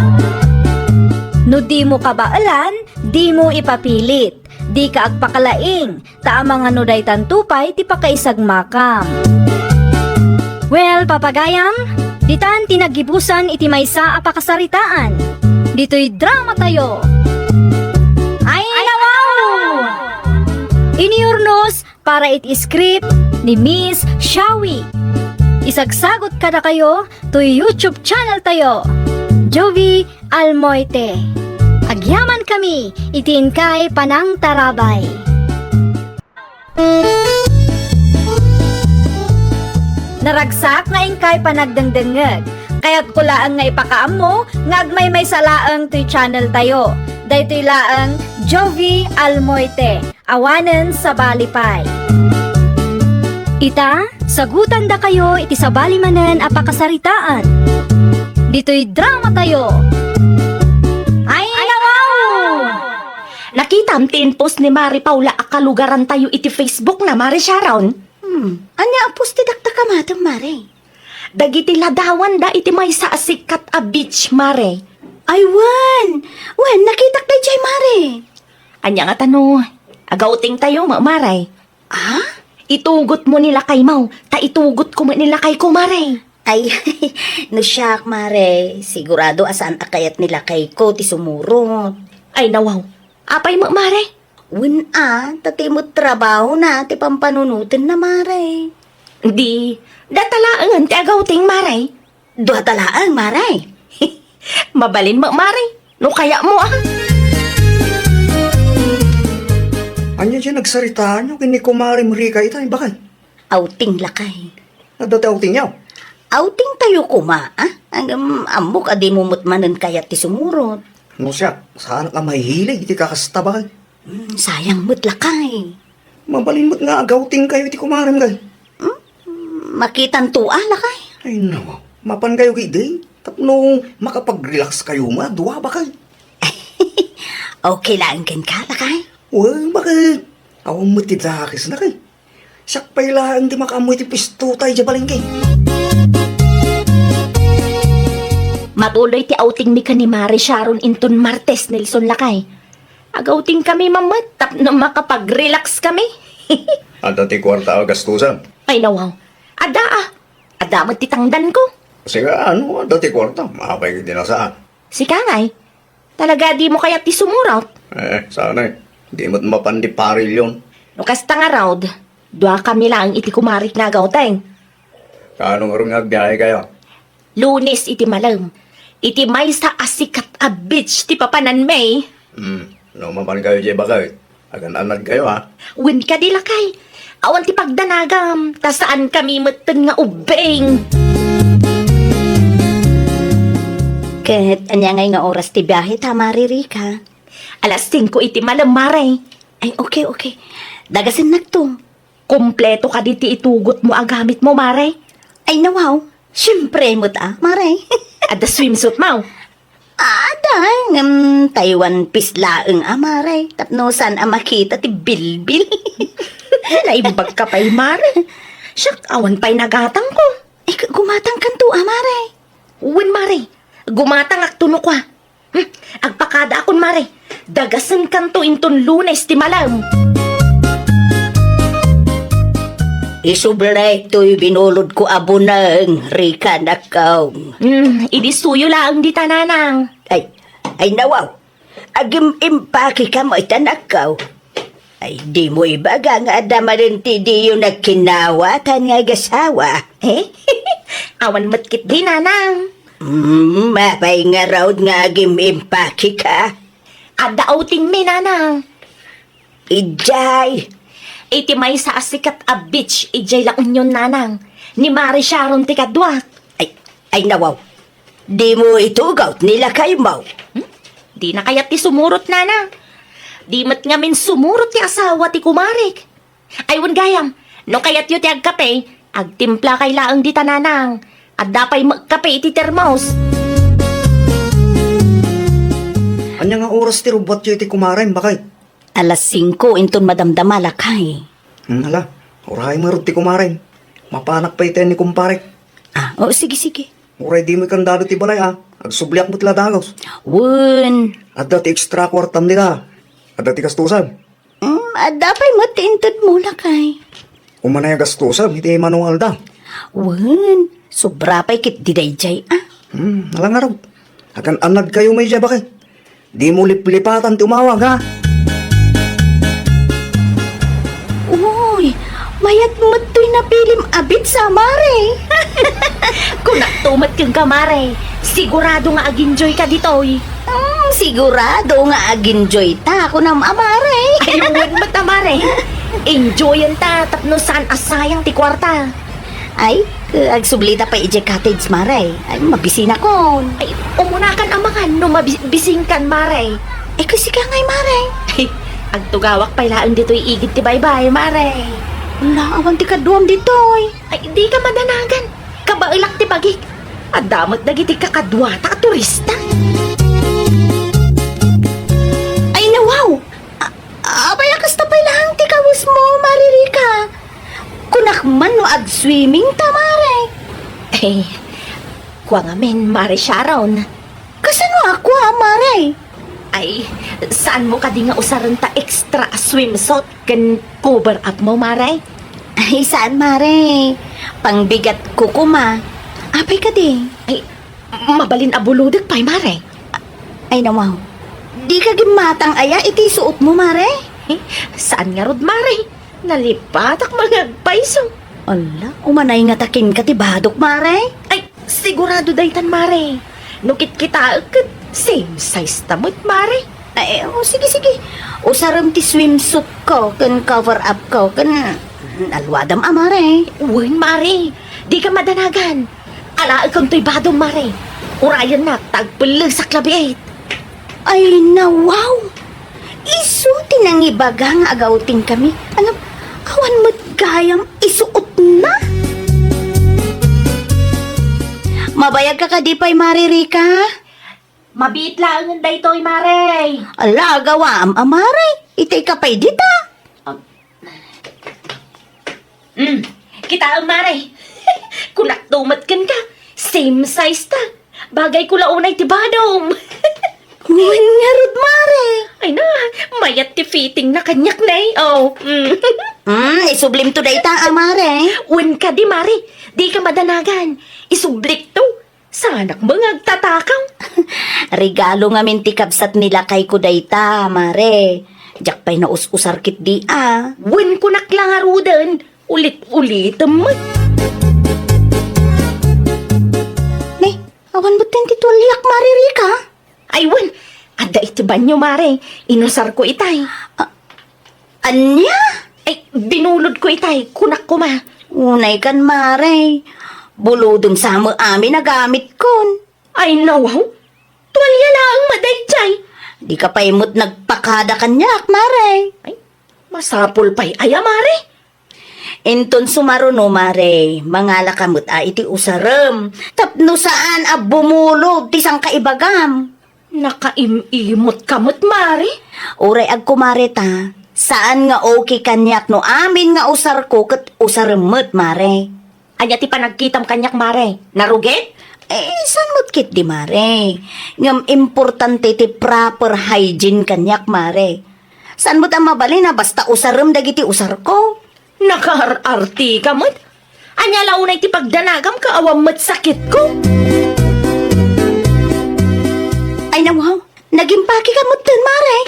No dimo kabaelan, dimo ipapilit. Dika agpakalaing, ta amangan no daytanto pay ti pakaisagmakam. Well, papagayam, ditan ti naggibusan iti maysa a pakasaritaan. Ditoy drama tayo. Ay, nawaw! Iniyurnos para iti script ni Miss Shawi. Isagsagot kadakayo toy YouTube channel tayo, Jovi Almoite. Agyaman kami iti inkay panangtarabay. Naragsak nga inkay panagdengdengngeg. Kayatko laeng nga ipakaammo nga agmaymaysa laeng toy channel tayo. Daytoy laeng Jovi Almoite. Awanen sabali pay. Ita, sagutandakayo iti sabali manen a pakasaritaan. Ditoy drama tayo. Ay, nawaw! Nakitam ti inpost ni Mari Paula a kalugaran tayo iti Facebook na, Mari Sharon. Hmm, ania a post ti dakdakamatem, Mari? Dagiti ladawanda iti maysa a sikat a beach, Mari. Ay, wen! Wen, nakitak daydiay, Mari. Ania ngata no, agawting tayo, ma-, Mari? Ah? Itugotmo ni lakaymo, ta itugotko met ni lakayko, Mari. Ay, no siak, Mari, sigurado a saan a kayat ni lakayko ti sumurot. Ay, nawaw. Apay met, Mari? Wen a, ta ti met trabahona ti pampanunotenna, Mari. Di, data laengen ti agawting, Mari. Duata laeng, Mari. Mabalin met, Mari. No kayatmo, ah. Ania diay nagsaritaanyo ken ni Kumare Marika ita, imbakay? Outing, lakay. Adda ti outingyo? Outing tayo koma, ah? Ngem, ammok a dimo met manen kayat ti sumurot. No siak, saanak a mahilig iti kakasta, bakay? Hmm, sayang met, lakay. Mabalin met nga agawting kayo iti kumarem, kay. Hmm? Makitanto a, lakay. Ay, naku. Mapan kayo, kidi. Tapno makapag-relax kayo nga, dua, bakay. Okay laeng kenka, lakay? Wen, bakay. Awan met ti dakesna, kay. Siak pay laeng ti makaammo iti pwesto tayo, diay palengke. Matuloy ti outing mi ken ni Mare Sharon inton Martes, Nelson, lakay. Agawting kami, mamet, tapno makapag-relax kami. Adda ti kuarta a gastusan? Ay, nawaw. Adda, ah. Adda met ti tangdanko. Sika, ano, adda ti kuarta? Apay ket di nasaan. Sika ngay. Talaga dimo kayat ti sumurot? Eh, saan eh. Di met mapan di parilyon. No kasta ngarud, dua kami laeng iti kumarik nga agawting. Kaano ngarud nga agbiahe kayo? Lunes iti malem. Iti maysa a sikat a beach ti papananmi. Hmm, no mapan kayo diay bakay, agan-anad kayo, ha? Wen kadi, lakay. Awan ti pagdanagam, ta saan kami metten nga ubbing. Ket ania ngay nga oras ti biahe ta, Mare Rica? Alas singko iti malem, Mare. Ay, okay, okay. Dagasennakto. Kompleto kadi ti itugotmo a gamitmo, Mare? Ay, nawaw. Siempre met a, Mare. Adda swimsuitmo? Adda, ngem tay one piece laeng a, Mare. Tapno saan a makita ti bilbil. Naimbag ka pay, Mare. Siak, awan pay nagatangko. Eh, gu-, gumatangkanto a, Mare. Wen, Mare. Gumatangakto no kua. Hmm, agpakadaakon, Mare. Dagasenkanto inton Lunes ti malem. Isu bala daytoy binulodko a buneng, Rica, nakkaw. Hmm, idi suyo laeng dita, Nanang. Ay, ay, nawaw. Agim-impakekam ita, nakkaw. Ay, dimo ibaga nga adda manen ti diyo nagkinawatan nga agasawa. Eh? Awan met ketdi, Nanang. Mm, apay ngarud nga agim-impakeka? Adda outingmi, nanang. Idiay? Iti maysa a sikat a beach idiay La Union, nanang. Ni Mare Sharon ti kaduak. Ay, ay, nawaw. Dimo itugaw ni lakaymo? Hmm? Dina kayat ti sumurot, nanang. Di met ngamin sumurot ti asawa ti kumarek. Ay, wen gayam, no kayatyo ti agkape, agtimplakay laeng dita, nanang. Adda pay met kape iti termos. Ania nga oras ti rubbuatyo iti kumarem, baket? Alas singko inton madamdama, lakay. Hmm, ala, uray ngarud ti kumarem. Mapanak pay iti ni kumparek. Ah, o, sige, sige. Uray dimo ikandado ti balay, a. Agsubliak met la dagus. Wen. Adda ti extra kuartam dita. Adda ti gastusan. Mm, adda pay met ti intedmo, lakay. Umanay a gastusan iti manualda. Wen, sobra pay ketdi daydiay, a. Hmm, ala ngarud. Agan-annadkayo met idiay, baket. Dimo liplipatan ti umawag, a. Uy, mayat met toy napilim a beach a, Mare. Kunakto met kenka, Mare. Sigurado nga ag-enjoyka ditoy. Hmm, sigurado nga ag-enjoyta, kunam a, Mare. Ay, wen met a, Mare. Enjoyenta tapno saan a sayang ti kuarta. Ay, agsublita pay idiay cottage, Mare. Ay, mabisinakon. Ay, umunakan a mangan no mabi-, bisinkan, Mare. Ay, kusika ngay, Mare. Ay, agtugawak pay laeng ditoy igid ti baybay, Mare. Ala, awan ti kaduam ditoy. Ay, dika madanagan. Kabaelak ti bagik. Adda met dagiti kakaduata a turista. Ay, nawaw! A-, apay a kasta pay laeng ti kawesmo, Mare Rica? Kunak man no ag-swimmingta, Mare. Eh, kua ngamin, Mare Sharon. Kasano a kua, Mare? Ay, saanmo kadi nga usarenta extra a swimsuit ken cover up mo, Mare? Ay, saan, Mare. Pangbigatko koma. Apay kadi? Ay, mabalin a bulodek pay, Mare. Ay, nawaw. Dika gimmatang aya iti suotmo, Mare? Eh, saan ngarud, Mare? Nalipatak nga agpayso. Ala, umanay ngata kenka ti badok, Mare? Ay, sigurado daytan, Mare. No kitkitaek ket same size ta met, Mare. Ay, o, sige, sige. Usarem ti swimsuit ko ken cover up ko ken aluadem a, Mare. Wen, Mare. Dika madanagan. Alaekem toy badom, Mare. Urayennak ta agpellesak labiit. Ay, nawaw! Isu ti nangibaga nga agawtingkami. Ano, awan met gayam isuotna? Mabayagka kadi pay, Mare Rica? Mabiit laengen daytoy, Mare. Ala, agawam a, Mare. Itayka pay dita. Mm, kitaem, Mare. Kunakto met kenka, same size ta. Bagayko la unay ti badom. Wen ngarud, Mare. Ay na, mayat ti fittingna kaniak, ne. Oh, mm. Mm, isublimto dayta a, Mare. Wen kadi, Mare. Dika madanagan. Isublikto. Saanak met nga agtatakaw. Regalo ngamin ti kabsat ni lakayko dayta, Mare. Diak pay naus-usar ketdi a. Wen kunak la ngaruden, ulit-ulitem met. Ne, awan metten ti tualiak, Mare Rica? Ay, wen, adda iti banio, Mare. Inusarko itay. A-, Ania? Ay, binulodko itay, kunak koma. Unaykan, Mare. Bulodem sa met amin a gamitkon. Ay, nawaw. Tualia laeng met daydiay. Dika pay met nagpakada kaniak, Mare. Ay, masapul pay aya, Mare? Inton sumaruno, Mare, mangalaka met a iti usarem. Tapno saan a bumulod ti sangkaibagam. Nakaim-imotka met, Mare? Uray agkumareta, saan nga okay kaniak no amin nga usarko ket usarem met, Mare. Ania ti panagkitam kaniak, Mare? Narugit? Eh, saan met ketdi, Mare? Ngem importante ti proper hygiene kaniak, Mare. Saan met a mabalin a basta usarem dagiti usarko? Nakaar-artika met? Ania la unay ti pagdanagam ket awan met sakitko? Ay, nawaw, nagimpakeka metten, Mare.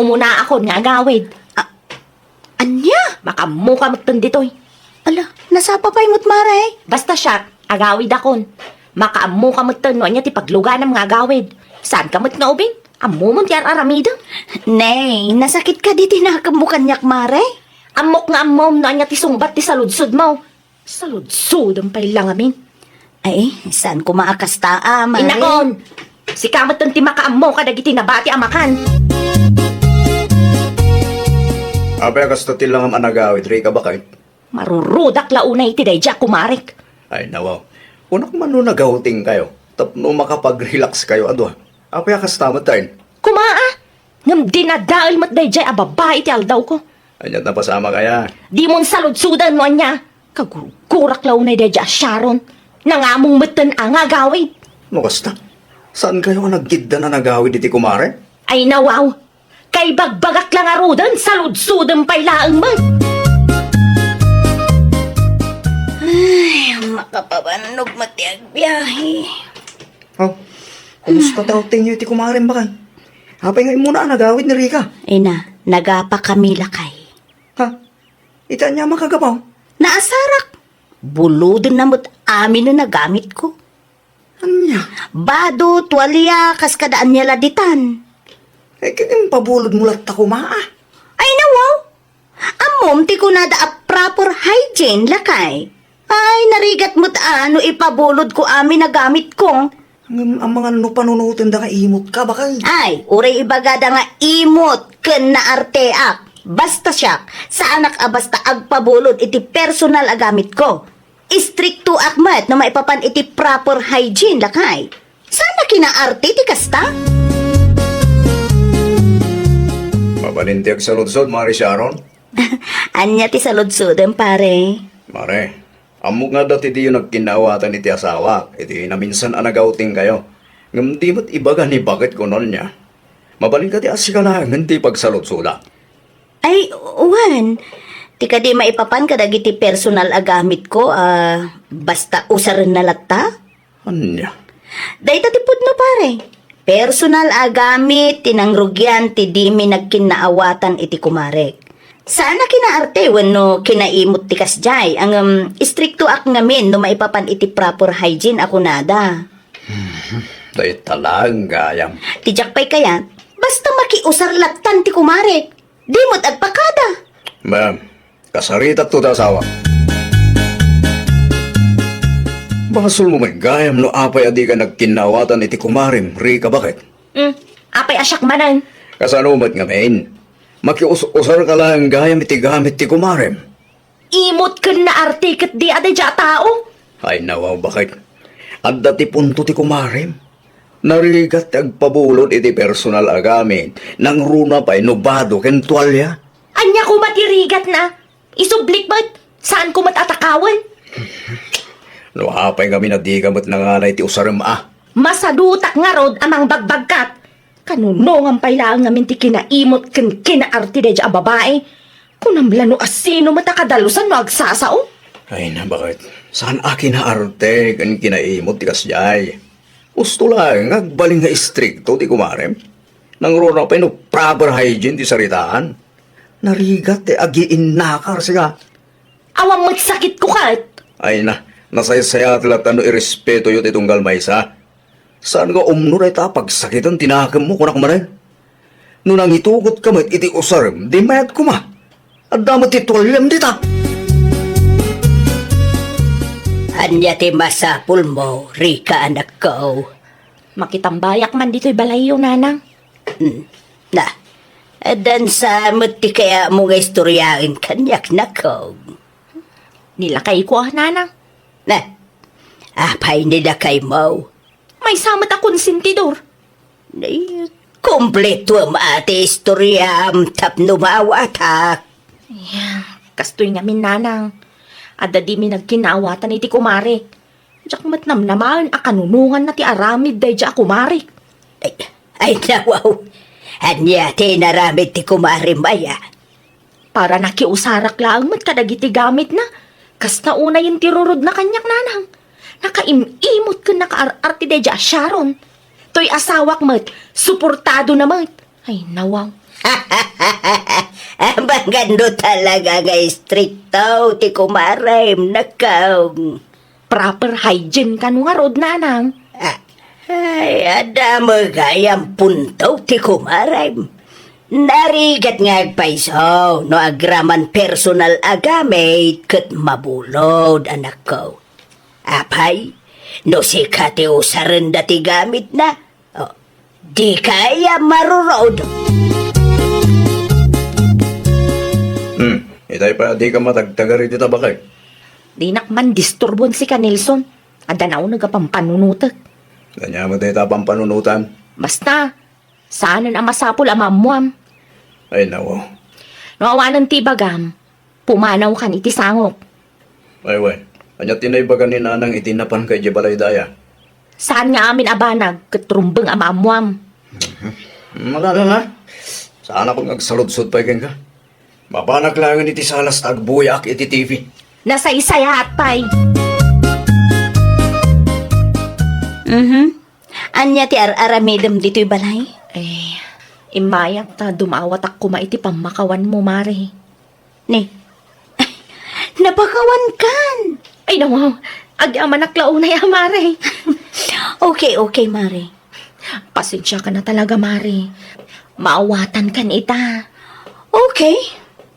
Umunaakon nga agawid. A-, ania? Makaammoka metten ditoy. Ala, nasapa pay met, Mare. Basta siak, agawidakon. Makaammoka metten no ania ti pagluganam nga agawid. Saanka met nga ubing? Ammomon ti ar-aramidem. Nay, nasakit kadi ti nakemmo kaniak, Mare? Ammok nga ammom no ania ti sungbat ti saludsodmo. Saludsodem pay la ngamin. Ay, saan koma a kasta, a, Mare? Innakon! Sika metten ti makaammo kadagiti nabati a makan. Apay a kasta ti langam a nagawid, Rika, baket? Marurudak la unay iti daydi a kumarek. Ay, nawaw. Kunak man no nagawtingkayo, tapno makapag-relax kayo a dua. Apay a kasta met, Tay? Kumaa! Ngem dinadael met daydi a babai iti aldawko. Ania ti napasamak aya? Dimon saludsoden no ania. Kagurgurak la unay daydi a Sharon. Nangamong metten a nga agawid. No kasta, saankayo a nagiddan a nagawid iti kumare? Ay, nawaw. Kaibagbagak la ngaruden, saludsodem pay laeng met. Ay, makapabannog met ti agbiahe. Oh, kumusta ti outingyo iti kumarem, baket? Apay nga immuna a nagawid ni Rika? Ina, nagapakami lakay. Ha? Iti ania makagapu? Naasarak. Bulodenna met amin a nagamitko. Ania? Bado, tualia, kas kada ania la ditan. Eh, ket impabulodmo latta koma, a? Ay, nawaw. Ammom ti kunada a proper hygiene, lakay. Ay, narigat met a no ipabulodko amin a gamitko. Ngem amangan no panunotenda nga imot ka, baket? Ay, uray ibagada nga imot ken naarteak. Basta siak, saanak a basta agpabulod iti personal a gamitko. Istriktoak met no maipapan iti proper hygiene, lakay. Saan a kinaarte ti kasta? Mabalin ti agsaludsod, Mare Sharon. Ania ti saludsodem, pare? Mare, ammok nga adda ti diyo nagkinnaawatan iti asawak iti naminsan a nagawtingkayo. Ngem di met ibaga ni baket kuno nia. Mabalin kadi a sika laengen ti pagsaludsodak? Ay, wen. Ti kadi maipapan kadagiti personal a gamitko a basta usarenna latta? Ania? Dayta ti pudno, pare. Personal a gamit ti nangrugian ti dimi nagkinnaawatan iti kumarek. Saan a kinaarte wenno kinaimot ti kasdiay, ngem istriktoak ngamin no maipapan iti proper hygiene a kunada. Dayta laeng gayam. Ti diak pay kayat, basta makiusar lattan ti kumarek. Di met agpakada. Ma'am, kasaritakto ti asawa. Basolmo met gayam no apay a dika nagkinnaawatan iti kumarem, Rika, baket? Hmm, apay a siak manen? Kasano met ngamin? Makius-usarka laeng gayam iti gamit ti kumarem. Imot ken naarte ket di a daydi a tao. Ay, nawaw, baket. Adda ti punto ti kumarem. Narigat ti agpabulod iti personal a gamit, nangruna pay no bado ken tualia. Ania koma ti rigatna? Isublik met, saanko met a takawen. No apay ngamin a dika met nangala iti usarem a. Masadutak ngarud a mangbagbagkat. Kanunongan pay laeng ngamin ti kinaimot ken kinaarte daydi a babai. Kunam la no asino met a kadalusan no agsasao? Ay na, baket? Saan a kinaarte ken kinaimot ti kasdiay? Usto laeng nga agbalin nga istrikto ti kumarem. Nangruna pay no proper hygiene ti saritaan. Narigat ti agiinnakar, sika. Awan met sakitko ket. Ay na, nasaysayat latta no irespetoyo ti tunggal maysa. Saan nga umno dayta a pagsakiten ti nakemmo, kunak manen? No nangitugotka met iti usarem, di mayat koma. Adda met ti tualiam dita. Ania ti masapulmo, Rika, anakko? Makitambayak man ditoy balayyo, nanang. Hmm. Na, addan sa met ti kayatmo nga istoriaen kaniak, nakko? Ni lakayko a, nanang. Na, apay ni lakaymo? Maysa met a konsentidor. Nay, kompletuem a ti istoriam tapno maawatak. Ay, kastoy ngamin, nanang. Adda dimi nagkinnaawatan iti kumarek. Diak met namnamaen a kanunonganna ti aramid daydi a kumarek. Ay, ay, nawaw. Ania ti inaramid ti kumarem aya? Para nakiusarak laeng met kadagiti gamitna. Kasta unayen ti rurodna kaniak, nanang. Nakaim-imot ken nakaar-ar ti daydi a Sharon. Toy asawak met, suportadona met. Ay, nawaw. Amangan no talaga nga istrikto ti kumarem, nakko. Proper hygiene kano ngarud, nanang. Ah, ay, adda met gayam punto ti kumarem. Narigat nga agpayso no agraman personal a gamit ket mabulod, anakko. Apay, no sika ti usarenda ti gamitna, oh, dika aya marurod. Hmm, itay pa, dika matagtagar iti tabakek. Dinak man disturbon sika, Nelson. Adda nauneg a pampanunotek. Ania met dayta a pampanunotan? Basta, saanen a masapul a maammuam. Ay, nawaw. No awanen ti ibagam, pumanawkan iti sangok. Ay, wen. Ania ti naibaga ni nanang iti napanka idiay balay daya? Saan nga amin a banag ket rumbeng a maammuam. Malala na. Saanakon nga agsaludsod pay kenka. Mapanak laengen iti salas ta agbuyaak iti T V. Nasaysayaat pay. Mhm. Ania ti ar-aramidem ditoy balay? Eh, immayak ta dumawatak koma iti pammakawanmo, Mare. Ni, napakawankan. Ay, nawaw. Agyamanak la unay a, Mare. Okay, okay, Mare. Pasensiakan a talaga, Mare. Maawatankan ita. Okay.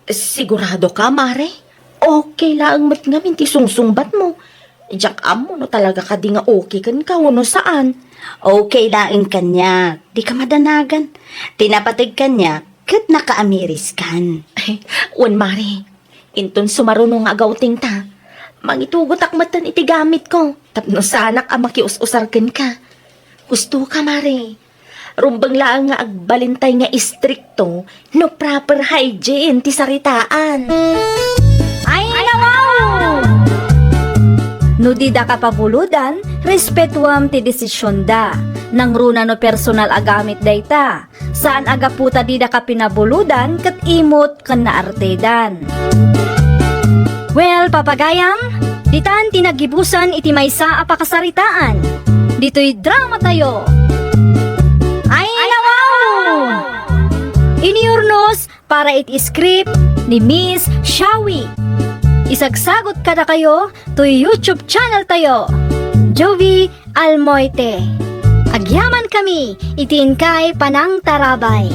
Sigurado ka, Mare? Okay laeng met ngamin ti sungsungbatmo. Diak ammo no talaga kadi nga okay kenka wenno saan. Okay laeng kaniak. Dika madanagan. Ti napateg kaniak, ket nakaamiriskan. Wen, Mare, inton sumaruno nga agawtingta, mangitugotak metten iti gamitko tapno saanak a makius-usar kenka. Husto ka, Mare. Rumbeng laeng nga agbalintay nga istrikto no proper hygiene ti saritaan. Ay, nawaw! No didaka pabuludan, respetuam ti desisionda. Nangruna no personal a gamit dayta. Saan a gapu ta didaka pinabulodan ket imot ken naartedan. Well, papagayam, ditan ti naggibusan iti maysa a pakasaritaan. Ditoy dramatayo. Ay, nawaw! Inurnos para iti script ni Miss Shawi. Isagsagot kadakayo toy YouTube channel tayo, Jovi Almoite. Agyamankami iti inkay panangtarabay.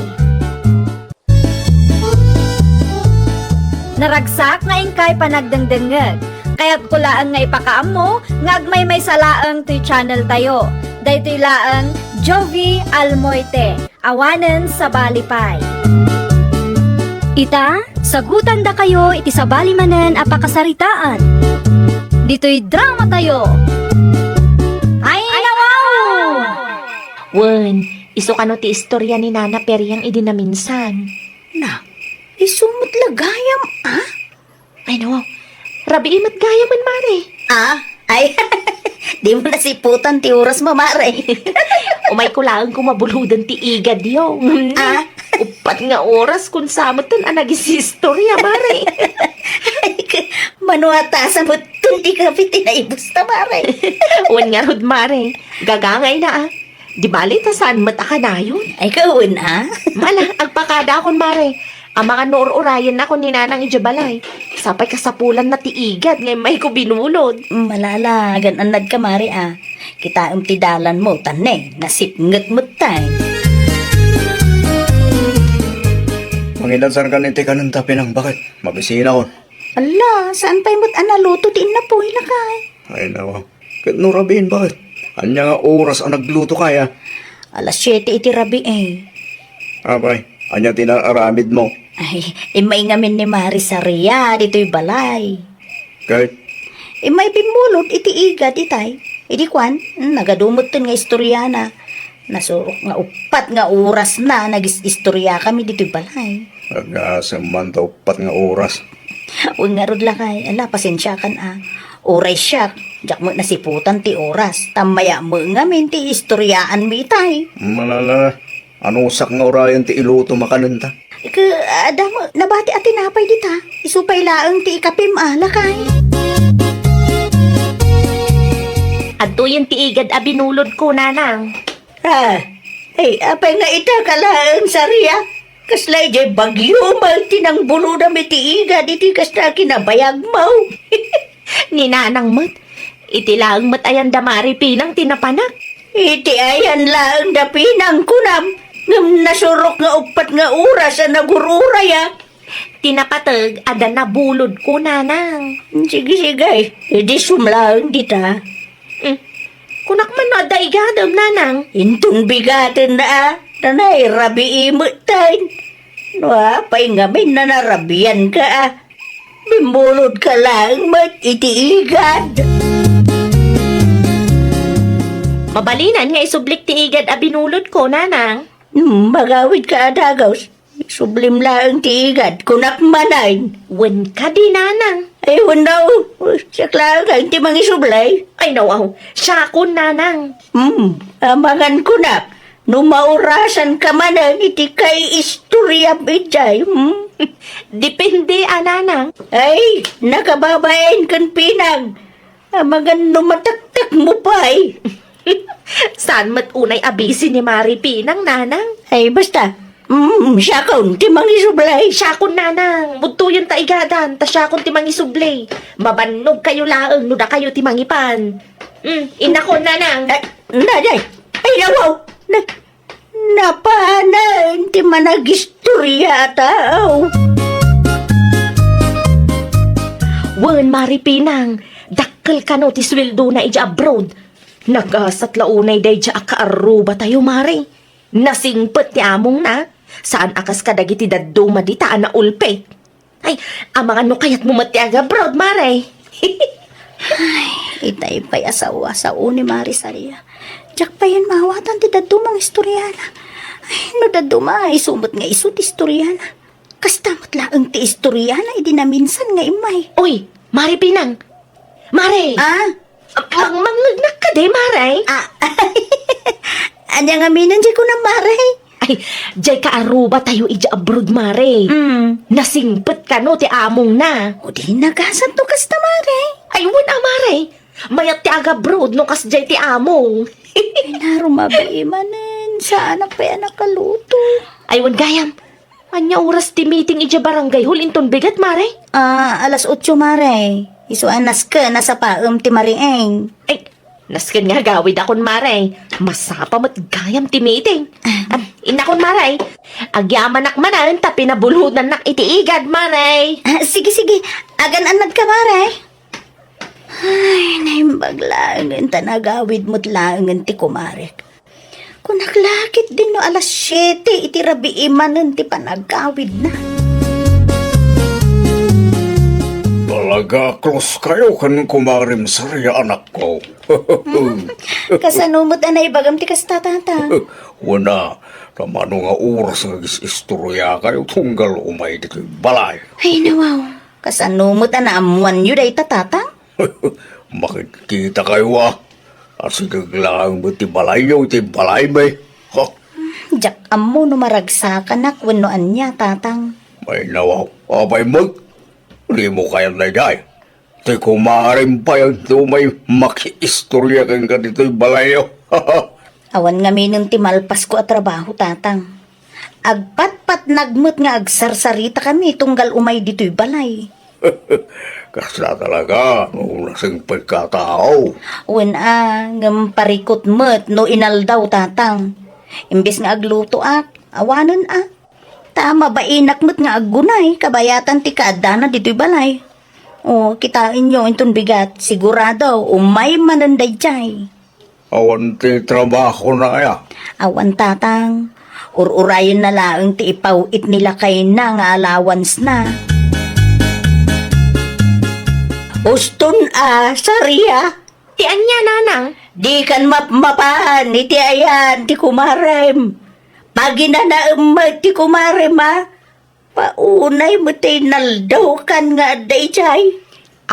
Naragsak nga inkay panagdengdengngeg. Kayatko laeng nga ipakaammo nga agmaymaysa laeng toy channel tayo. Daytoy laeng Jovi Almoite. Awanen sabali pay. Ita, sagutandakayo iti sabali manen a pakasaritaan. Ditoy dramatayo. Ay, nawaw! Wen, isu kano ti istorya ni Nana Periang idi naminsan? Na, isu met la gayam, a? Ay, no. Rabii met gayamen, Mare. Ah? Ay, dimo nasiputan ti orasmo, Mare. Umayko laeng ko mabuluden ti igadyo. Ah? Uppat nga oras kun sa metten a nagisistorya, Mare. Ay, k-, mano a tasa metten ti kape ti naibusta, Mare. Wen ngarud, Mare. Gagangayna, a. Di bale ta saan met a kanayon? Ay, kawen, a? Ala, agpakadakon, Mare. Amangan no ur-urayennakon ni Nanang idiay balay. Sapay kasapulanna ti igad nga immayko binulod. Malala, agan-annadka, Mare, a. Kitaem ti dalanmo, ta ne, nasipnget met tay. Mangidansarkan iti kanenta, Pinang, baket? Mabisinakon. Ala, saan pay met a naluto ti innapoy, lakay? Ay, nawa. Ket no rabiin, baket? Ania nga oras a nagluto kaya? Alas siete iti rabii, eh. Apay, ania ti naaramidmo? Ay, immay ngamin ni Mare Saria ditoy balay. Ket? Immay bimmulod iti igad itay. Idi kuan, hmm, nagadu metten nga istoriana. Nasurok nga uppat nga orasna nagis-istoriakami ditoy balay. Agasem man ta uppat nga oras. Wen ngarud lakay, ala, pasensiakan a. Uray siak, diak met nasiputan ti oras. Tamaya met ngamin ti istoryaanmi itay. Malala, anusak nga urayen ti iluto makanenta? Ke, adda met, nabati a tinapay dita. Isu pay laeng ti ikapim a, lakay. Adtoyen ti igad a binulodko, Nanang. Ah, ay, apay nga ita ka laeng, Saria? Kasla idiay bagyo met ti nangbulodam iti igad iti kasta a kinabayagmo. Ni Nanang met, Iti laeng met ayan da Mari Pinang ti napanak. Iti ayan laeng da Pinang kunam, ngem nasurok nga uppat nga oras a nagur-urayak. Ti napateg, adda nabulodko, nanang. Sige, sige. Idi sumlaeng dita. Mm. Kunak man no adda igadem, nanang. Inton bigaten a, nanay, rabii met tayo. No apay ngamin nanarabian ka a. Bimbulod ka laeng met iti igad. Mabalinan nga isublik ti igad a binulodko, nanang. Hmm, magawid ka a dagus. Sublim laeng ti igad, kunak manen. Wen kadi, nanang. Ay, wen daw. Siak laeng ti mangisublay. Ay, nawaw. Siakon, nanang. Hmm, amangan kunak. No maurasan ka manen iti kay istoriam idiay, hmm? Depende a, nanang. Ay, nakababain ken Pinang. Amangan no mataktak mo pay. Saan met unay a bisi ni Mari Pinang, nanang? Ay, basta. Mm, siakon ti mangisublay. Siakon, nanang. Budtoyen ta igadan, ta siakon ti mangisublay. Mabannog kayo laeng no dakayo ti mangipan. Mm, innakon, nanang. Ay, na, day. Ay, nawaw. Na, napanen ti managistorya a tao. Wen, Mari Pinang, dakkel kano ti sueldona idiay abroad. Nagasat la unay daydiay a kaarrubatayo, Mari. Nasingpet ti amongna. Saan a kas kadagiti dadduma dita a naulpet. Ay, amangan no kayatmo met ti agabroad, Mare. Ay, itay pay a sao a sao ni Mari Saria. Diak payen maawatan ti dadduma nga istoriana. Ay, no dadduma, isu met nga isu ti istoriana. Kasta met laeng ti istoriana idi naminsan nga immay. Uy, Mari Pinang! Mare! Ah? Mang-, mangngegnak kadi, Mare? Ah, ania ngamin diay kunam, Mare? Ay, diay kaarrubatayo idiay abroad, Mare. Mm. Nasingpet kano ti amongna. O di nagasat no kasta, Mare. Ay, wen a, Mare. Mayat ti agabroad no kasdiay ti among. Ay, narumabi manen. Saanak pay a nakaluto. Ay, wen gayam. Ania oras ti meeting idiay barangay hall inton bigat, Mare? Ah, alas otso, Mare. Isu a nasken a sapaem ti Marieng. Ay, nasken nga agawidakon, Mare. Masapa met gayam ti meeting. Ah. Ah, innakon, Mare. Agyamanak manen ta pinabulodannak iti igad, Mare. Ah, sige, sige. Agan-annad ka, Mare. Ay, naimbag laengen ta nagawid met laengen ti kumarek. Kunak la ketdin no alas siete iti rabii manen ti panagkawidna. Talaga a close kayo ken kumarem Saria, anakko. Hmm. Kasano met a naibagam ti kasta, Tata? Wen a, ta mano nga oras nga agis-istorya kayo tunggal umay ditoy balay. Ay, nawaw. Kasano met a naammoanyo dayta, Tata? Makitkita kayo, a. Asideg laeng met ti balayyo iti balaymi. Ha? Diak ammo no maragsakanak wenno ania, Tatang. Ay, nawaw. Apay met? Dimo kayat daydiay. Ti kumarem pay a umay makiistorya kenka ditoy balayyo. Awan ngaminen ti malpasko a trabaho, Tatang. Agpatpatnag met nga agsarsaritakami tunggal umay ditoy balay. Kasta talaga no nasingpet ka a tao. Wen a, ngem parikut met no inaldaw, Tatang. Imbes nga aglutoak, awanen a. Ta mabainak met nga aggunay kabayatan ti kaaddana ditoy balay. O, kitaenyo inton bigat, sigurado, umay manen daydiay. Awan ti trabahona aya? Awan, Tatang. Ur-urayenna laeng ti ipaw-it ni lakayna nga allowance-na. Uston a, Saria. Ti ania, Nanang? Dikan mapmapan iti ayan ti kumarem. Paginanaem met ti kumarem, a. Paunay met ti inaldaw kan nga adda idiay.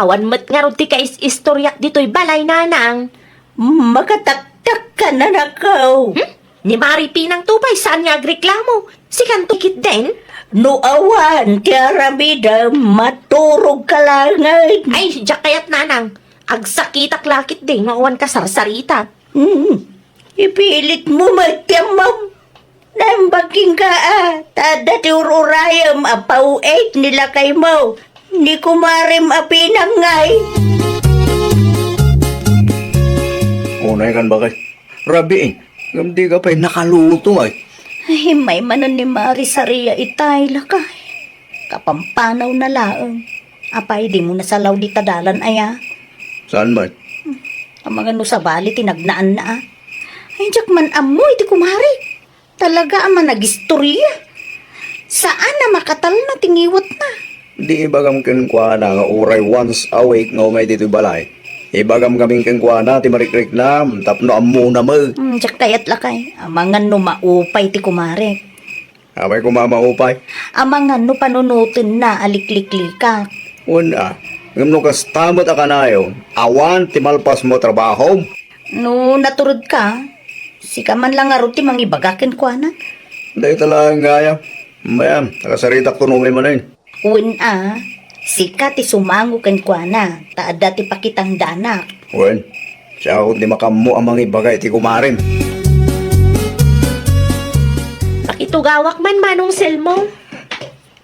Awan met ngarud ti kais-istoriak ditoy balay, Nanang. Makataktak ka, anakko. Hmm? Ni Mari Pinang to pay saan nga agreklamo. Sikanto ketdin? No awan ti aramidem, maturog ka laengen. Ay, diak kayat, Nanang. Agsakitak la ketdi no awan kasarsarita. Hmm. Ipilitmo met ti ammom. Naimbag kenka, a, ta adda ti ur-urayem a paw-it ni lakaymo, ni kumarem a Pinang ngay. Unay kan bakit? Rabii, ngem di ka pay nakaluto ay. Ay, immay manen ni Mari Saria itay, lakay. Kapampanaw na laeng. Apay, di mo nasalaw dita dalan aya? Saan man? Amangan no sabali ti nagnaanna, a. Ay, diak man ammo iti kumari. Talaga a managistoria. Saan a makatalna ti ngiwetna. Di ibagam kenkuana nga uray once a week nga umay ditoy balay. Ibagam gamin kenkuana ti marikriknam tapno ammona met. Hmm, diak kayat lakay. Amangan no maupay ti kumarek. Apay koma maupay? Amangan no panunotenna a likliklikak. Wen a, ngem no kasta met a kanayon, awan ti malpasmo a trabahom? No naturedka, sika man la ngarud ti mangibaga kenkuana. Dayta laeng gayam. Mayam, nakasaritakto no umay manen. Wen a, sika ti sumango kenkuana, ta adda ti pakitangdanak. Wen, siak ti makaammo a mangibaga iti kumarem. Pakitugawak man, Manong Selmo.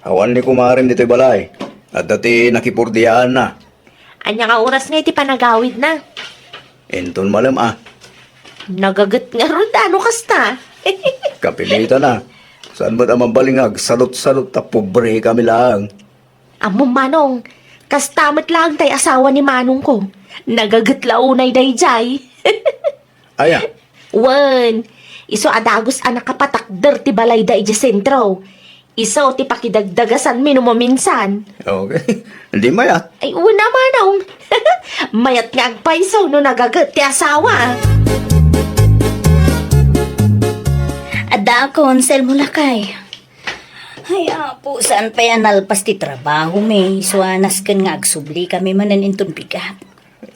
Awan ni kumarem ditoy balay. Adda ti nakipurdiaanna. Ania nga oras nga iti panagawidna? Inton malem a. Nagaget ngarud a no kasta. Kapilitan a. Saan met a mabalin nga agsalot-salot ta pobre kami laeng? Ammom, Manong, kasta met laeng tay asawa ni Manongko. Nagaget la unay daydiay. Aya? Wen, isu a dagus a nakapatakder ti balayda idiay sentro. Isu ti pakidagdagasanmi no maminsan. Okay. Di mayat. Ay, wen a, Manong. Mayat nga agpayso no nagaget ti asawa. Adda a konsel mo, lakay. Ay, Apo, saan pay a nalpas ti trabahomi? Isu a nasken nga agsubli kami manen inton bigat.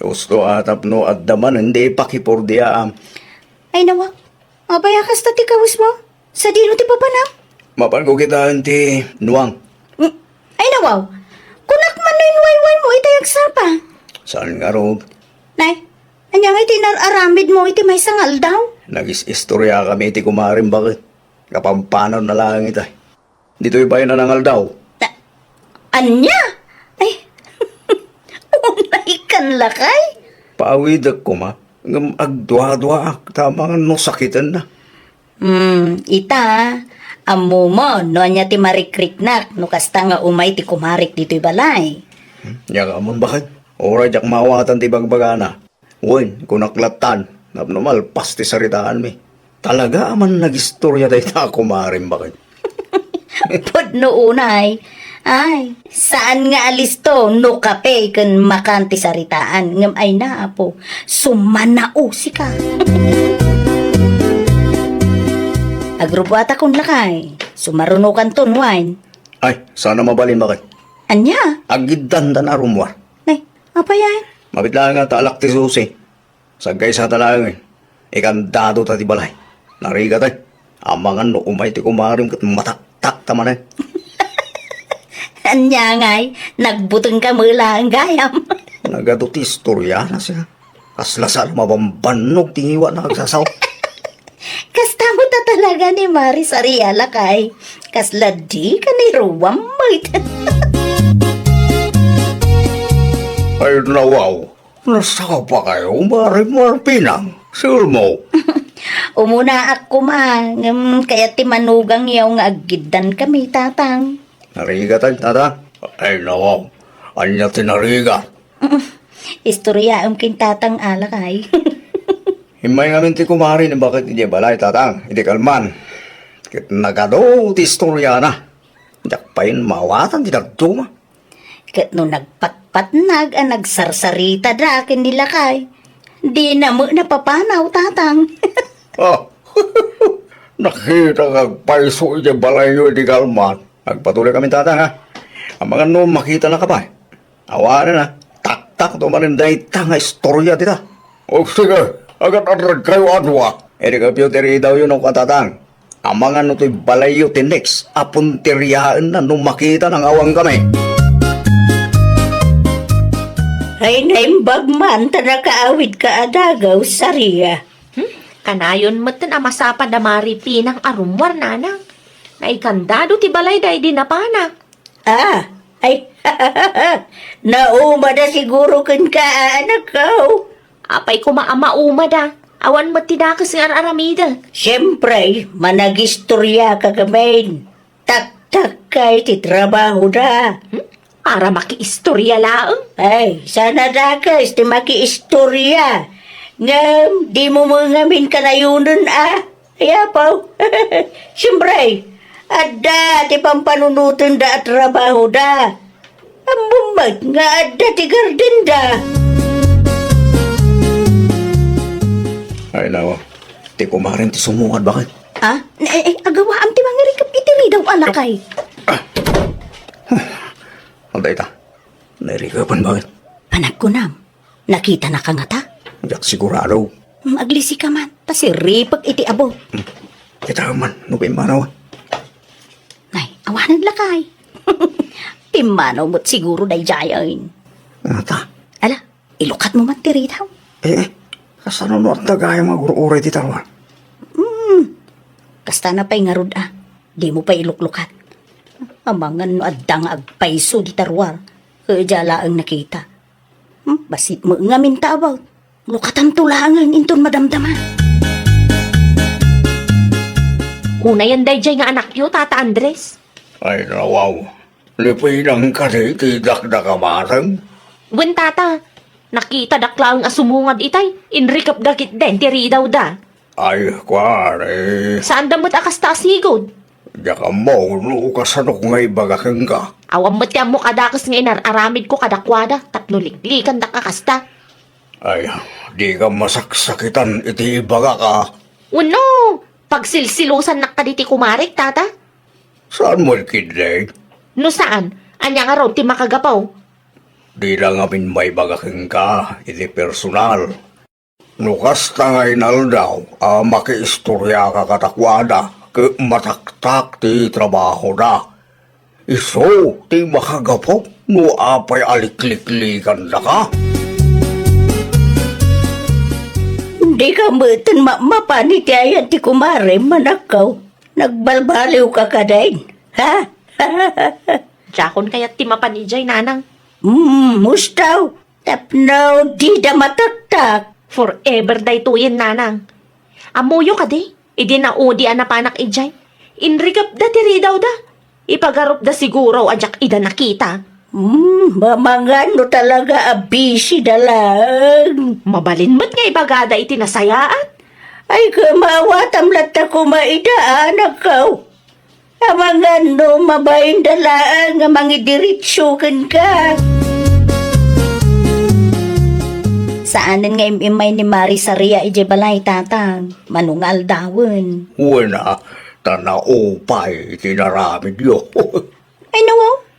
Usto a tapno adda manen ti pakipurdiaam. Ay, nawa. Apay a kasta ti kawesmo? Sadino ti papanam? Mapanko kitaen ti nuang. Mm. Ay, nawaw. Kunak man no inwaywaymo itay agsapa. Saan ngarud? Nay, ania nga iti inar-aramidmo iti maysa nga aldaw? Nagis-istoriakami iti kumarem baket. Kapampanaw na laeng itay. Ditoy pay nanangaldaw. Ta-, ania? Ay, unay kan lakay? Paawidek koma, ngem agduaduaak, ta amangan no sakiten na. Hmm, ita, ammomon no ania ti marikriknak no kasta nga umay ti kumarik ditoy balay. Hmm, nia nga ammon baket? Uray diak maawatan ti bagbagana. Wen, kunak lattan, tapno malpas ti saritaanmi. Talaga a man nagistoria dayta a kumarem baket. Pudno unay. Ay, saan nga alisto no kape ken makan ti saritaan, ngem ay na, Apo, sumanausika. Agrubuatakon lakay, sumarunokanton wine. Ay, saan a mabalin baket. Ania? Agiddan ta na rummuar. Nay, apay ay? Mabit laeng nga ta alak ti susi. Sagkaysa ta laeng, ikandado ta ti balay. Narigat ay. Amangan no umay ti kumarem ket mataktak ta manen. Ania ngay, nagbuteng ka met laeng gayam. Nagadu ti istoriana siya. Kasla saan a mabambannog ti ngiwatna agsasaw. Kasta met a talaga ni Mari Saria lakay. Kasla di ka ni ruwam met. Ay, nawaw. Nasapa kayo, Mari Marpinang? Sir mo? Umunaak koma, ngem kayat ti manugangyaw nga aggiddan kami, Tatang. Narigat ay, Tatang? Ay, nawaw. Ania ti narigat? Istoriaem ken Tatang a lakay. Immay ngamin ti kumari ni baket idiay balay, Tatang, idi kalman. Ket nagadu ti istoriana. Diak pay maawatan ti dadduma. Ket no nagpatpatnag a nagsarsaritada ken ni lakay, dina met napapanaw, Tatang. Ah, nakita nga agpayso idiay balayyo idi kalman. Agpatuloy kami, Tatang, ha? Amangan no makita na ka pay. Awanen, ha? Taktak to manen dayta nga istoria dita. O sige, agat-adrag kayo a dua. Idi kayo ti ridawyo no, Tatang. Amangan no toy balayyo ti next a punteriaenna no makita nang awan kami. Ay, naimbag man ta nakaawid ka a dagaw, Saria. Hmm? Kanayon metten a masapa da Mari Pinang a rummuar, Nanang. Naikandado ti balay daydi napana. Ah, ay, naumada siguro kenka, anakko. Apay koma a maumada. Awan met ti dakes nga ar-aramidek. Siempre, managistoriaka ngamin. Taktakka iti trabahoda. Hmm? Para makiistoria laeng? Ay, saan a dakes ti makiistoria. Ngem, dimo met ngamin kanayonen a. Ay, apo. Siempre, adda ti pampanunotenda a trabahoda. Ammom met nga adda ti gardenda. Ay, nako. Ti kumarem ti sumungad, baket. Ah? Eh, eh, agawaam ti mangirikep iti ridaw a lakay. Adda ita. Nairikepen, baket. Panagkunam, nakitanaka ngata? Diak sigurado. Hmm, aglisika man, ta siripek iti abo. Hmm. Kita man, no pimmanaw. Nay, awanen lakay. Pimmanaw met siguro daydiayen. Ngata? Ala, ilukatmo man ti ridaw. Eh, eh, kasano no adda gayam nga agur-uray ti tarwa? Hmm, kastana pay ngarud a. Dimo pay iluklukat. Amangan no adda nga agpayso ti tarwa. Ket diak laeng nakita. Hmm, bassit met ngamin ta about. Lukatanto laengen inton madamdama. Unayen daydiay nga anakyo, Tata Andres. Ay, nawaw. Lipinang kadi ti dakdakamateng? Wen, Tata. Nakitadak laeng a sumungad itay. Inrikepda ketdi ti ridawda. Ay, kuan, eh. Saanda met a kasta a sigud? Diak ammo no kasanok nga ibaga kenka. Awan met ti ammok a dakes nga inar-aramidko kadakuada tapno liklikandak a kasta. Ay, dika masaksakitan iti ibagak a. Wenno, pagsilsilusannak kadi ti kumarek, Tata? Saan mo ikidlay? No saan, ania ngarud ti makagapu? Dina ngamin maibaga kenka iti personal. No kasta nga inaldaw a makiistoriaka kadakuada ket mataktak ti trabahoda, isu ti makagapu no apay a likliklikandaka. Dika metten mapmapan iti ayan ti kumarem, anakko. Nagbalbaliwka kadin, ha? Diakon kayat ti mapan idiay, Nanang. Hmm, mustaw. Tapno dida mataktak. Forever daytoyen, Nanang. Ammoyo kadi, idi naudi a napanak idiay, inrikepda ti ridawda. Ipagarupda siguro a diak ida nakita. Hmm, amangan no talaga a busy da laeng. Mabalin met nga ibagada iti nasayaat. Ay, kemmawatam latta koma ida, anakko. Amangan no mabainda laeng nga mangidiretso kenka. Saanen nga im-immay ni Mari Saria idiay balay, Tatang. Mano nga aldawen. Wen a, ta naupay ti inaramidyo. Ay, nawaw.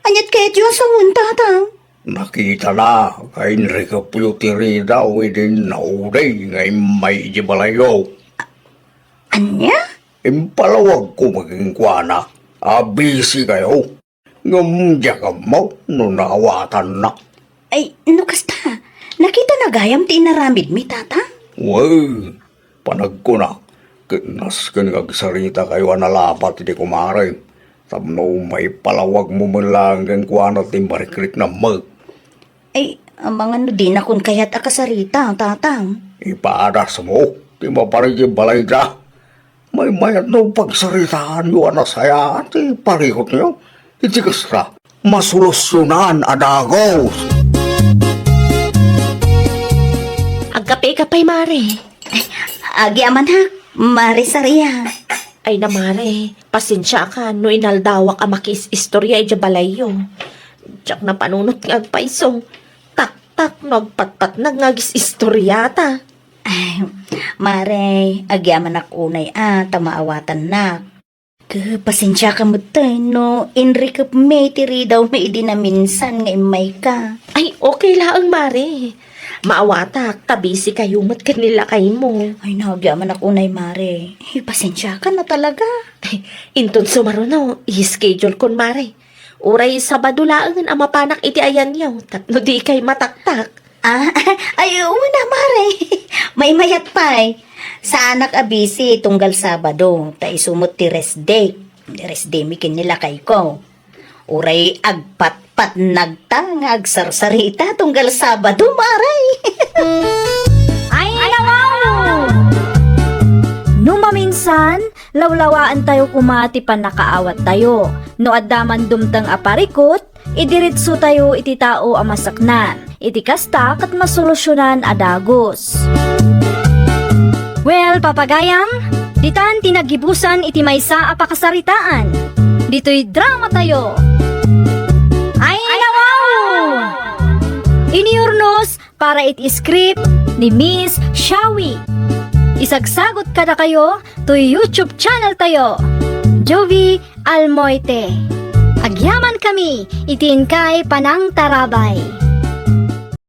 Aniat kayatyo a sawen, Tatang? Nakitana nga inrikepyo ti ridaw idi naudi nga immay idiay balayyo. Ania? Impalawagko met kenkuana a busy kayo. Ngem diak ammo no naawatanna. Ay, no kasta, nakitana gayam ti inaramidmi, Tata? Wen, panagkunak, ket nasken nga agsarita kayo a nalapat iti kumarem, tapno maipalawagmo met laeng kenkuana ti marikriknam met. Ay, amangan no dinakon kayat a kasarita, Tatang. Ipadasmo ti mapan idiay balayda. Maymayat no pagsaritaanyo a nasayaat ti parikutyo. Iti kasta, masolusyonan a dagus. Agkapeka pay, Mare. Ay, agyamanak, Mare Saria. Ay na, Mare, pasensiakan no inaldawak a makiis-istorya idiay balayyo. Diak napanunot nga agpayso. Taktak no agpatpatnag nga agis-istoriata. Ay, Mare, agyamanak unay a ta maawatannak. Ke, pasensiaka metten no inrikepmi ti ridawmi idi naminsan nga immayka. Ay, okay laeng, Mare. Maawatak ta busy kayo met ken ni lakaymo. Ay, nagyamanak unay, Mare. Ay, pasensiaka na talaga. Ay, inton sumaruno, i-schedule kon, Mare. Uray Sabado laengen a mapanak iti ayanyo tapno dikay mataktak. Ah, ay, wen a, Mare. Maymayat pay. Saanak a busy tunggal Sabado, ta isu met ti rest day. Rest day mi ken ni lakayko. Uray agpatpatnagta nga agsarsarita tunggal Sabado, Mare. Ay, nawaw! Lawlawaentayo koma ti pannakaawattayo. No adda man dumteng a parikut, idiretsotayo iti tao a masaknam. Iti kasta ket masolusyonan a dagus. Well, papagayam, ditan ti naggibusan iti maysa a pakasaritaan. Ditoy dramatayo. Ay, nawaw! Iniurnos para iti script ni Miss Shawi. Isagsagot kadakayo to YouTube channel tayo, Jovi Almoite. Agyaman kami iti inkay panangtarabay.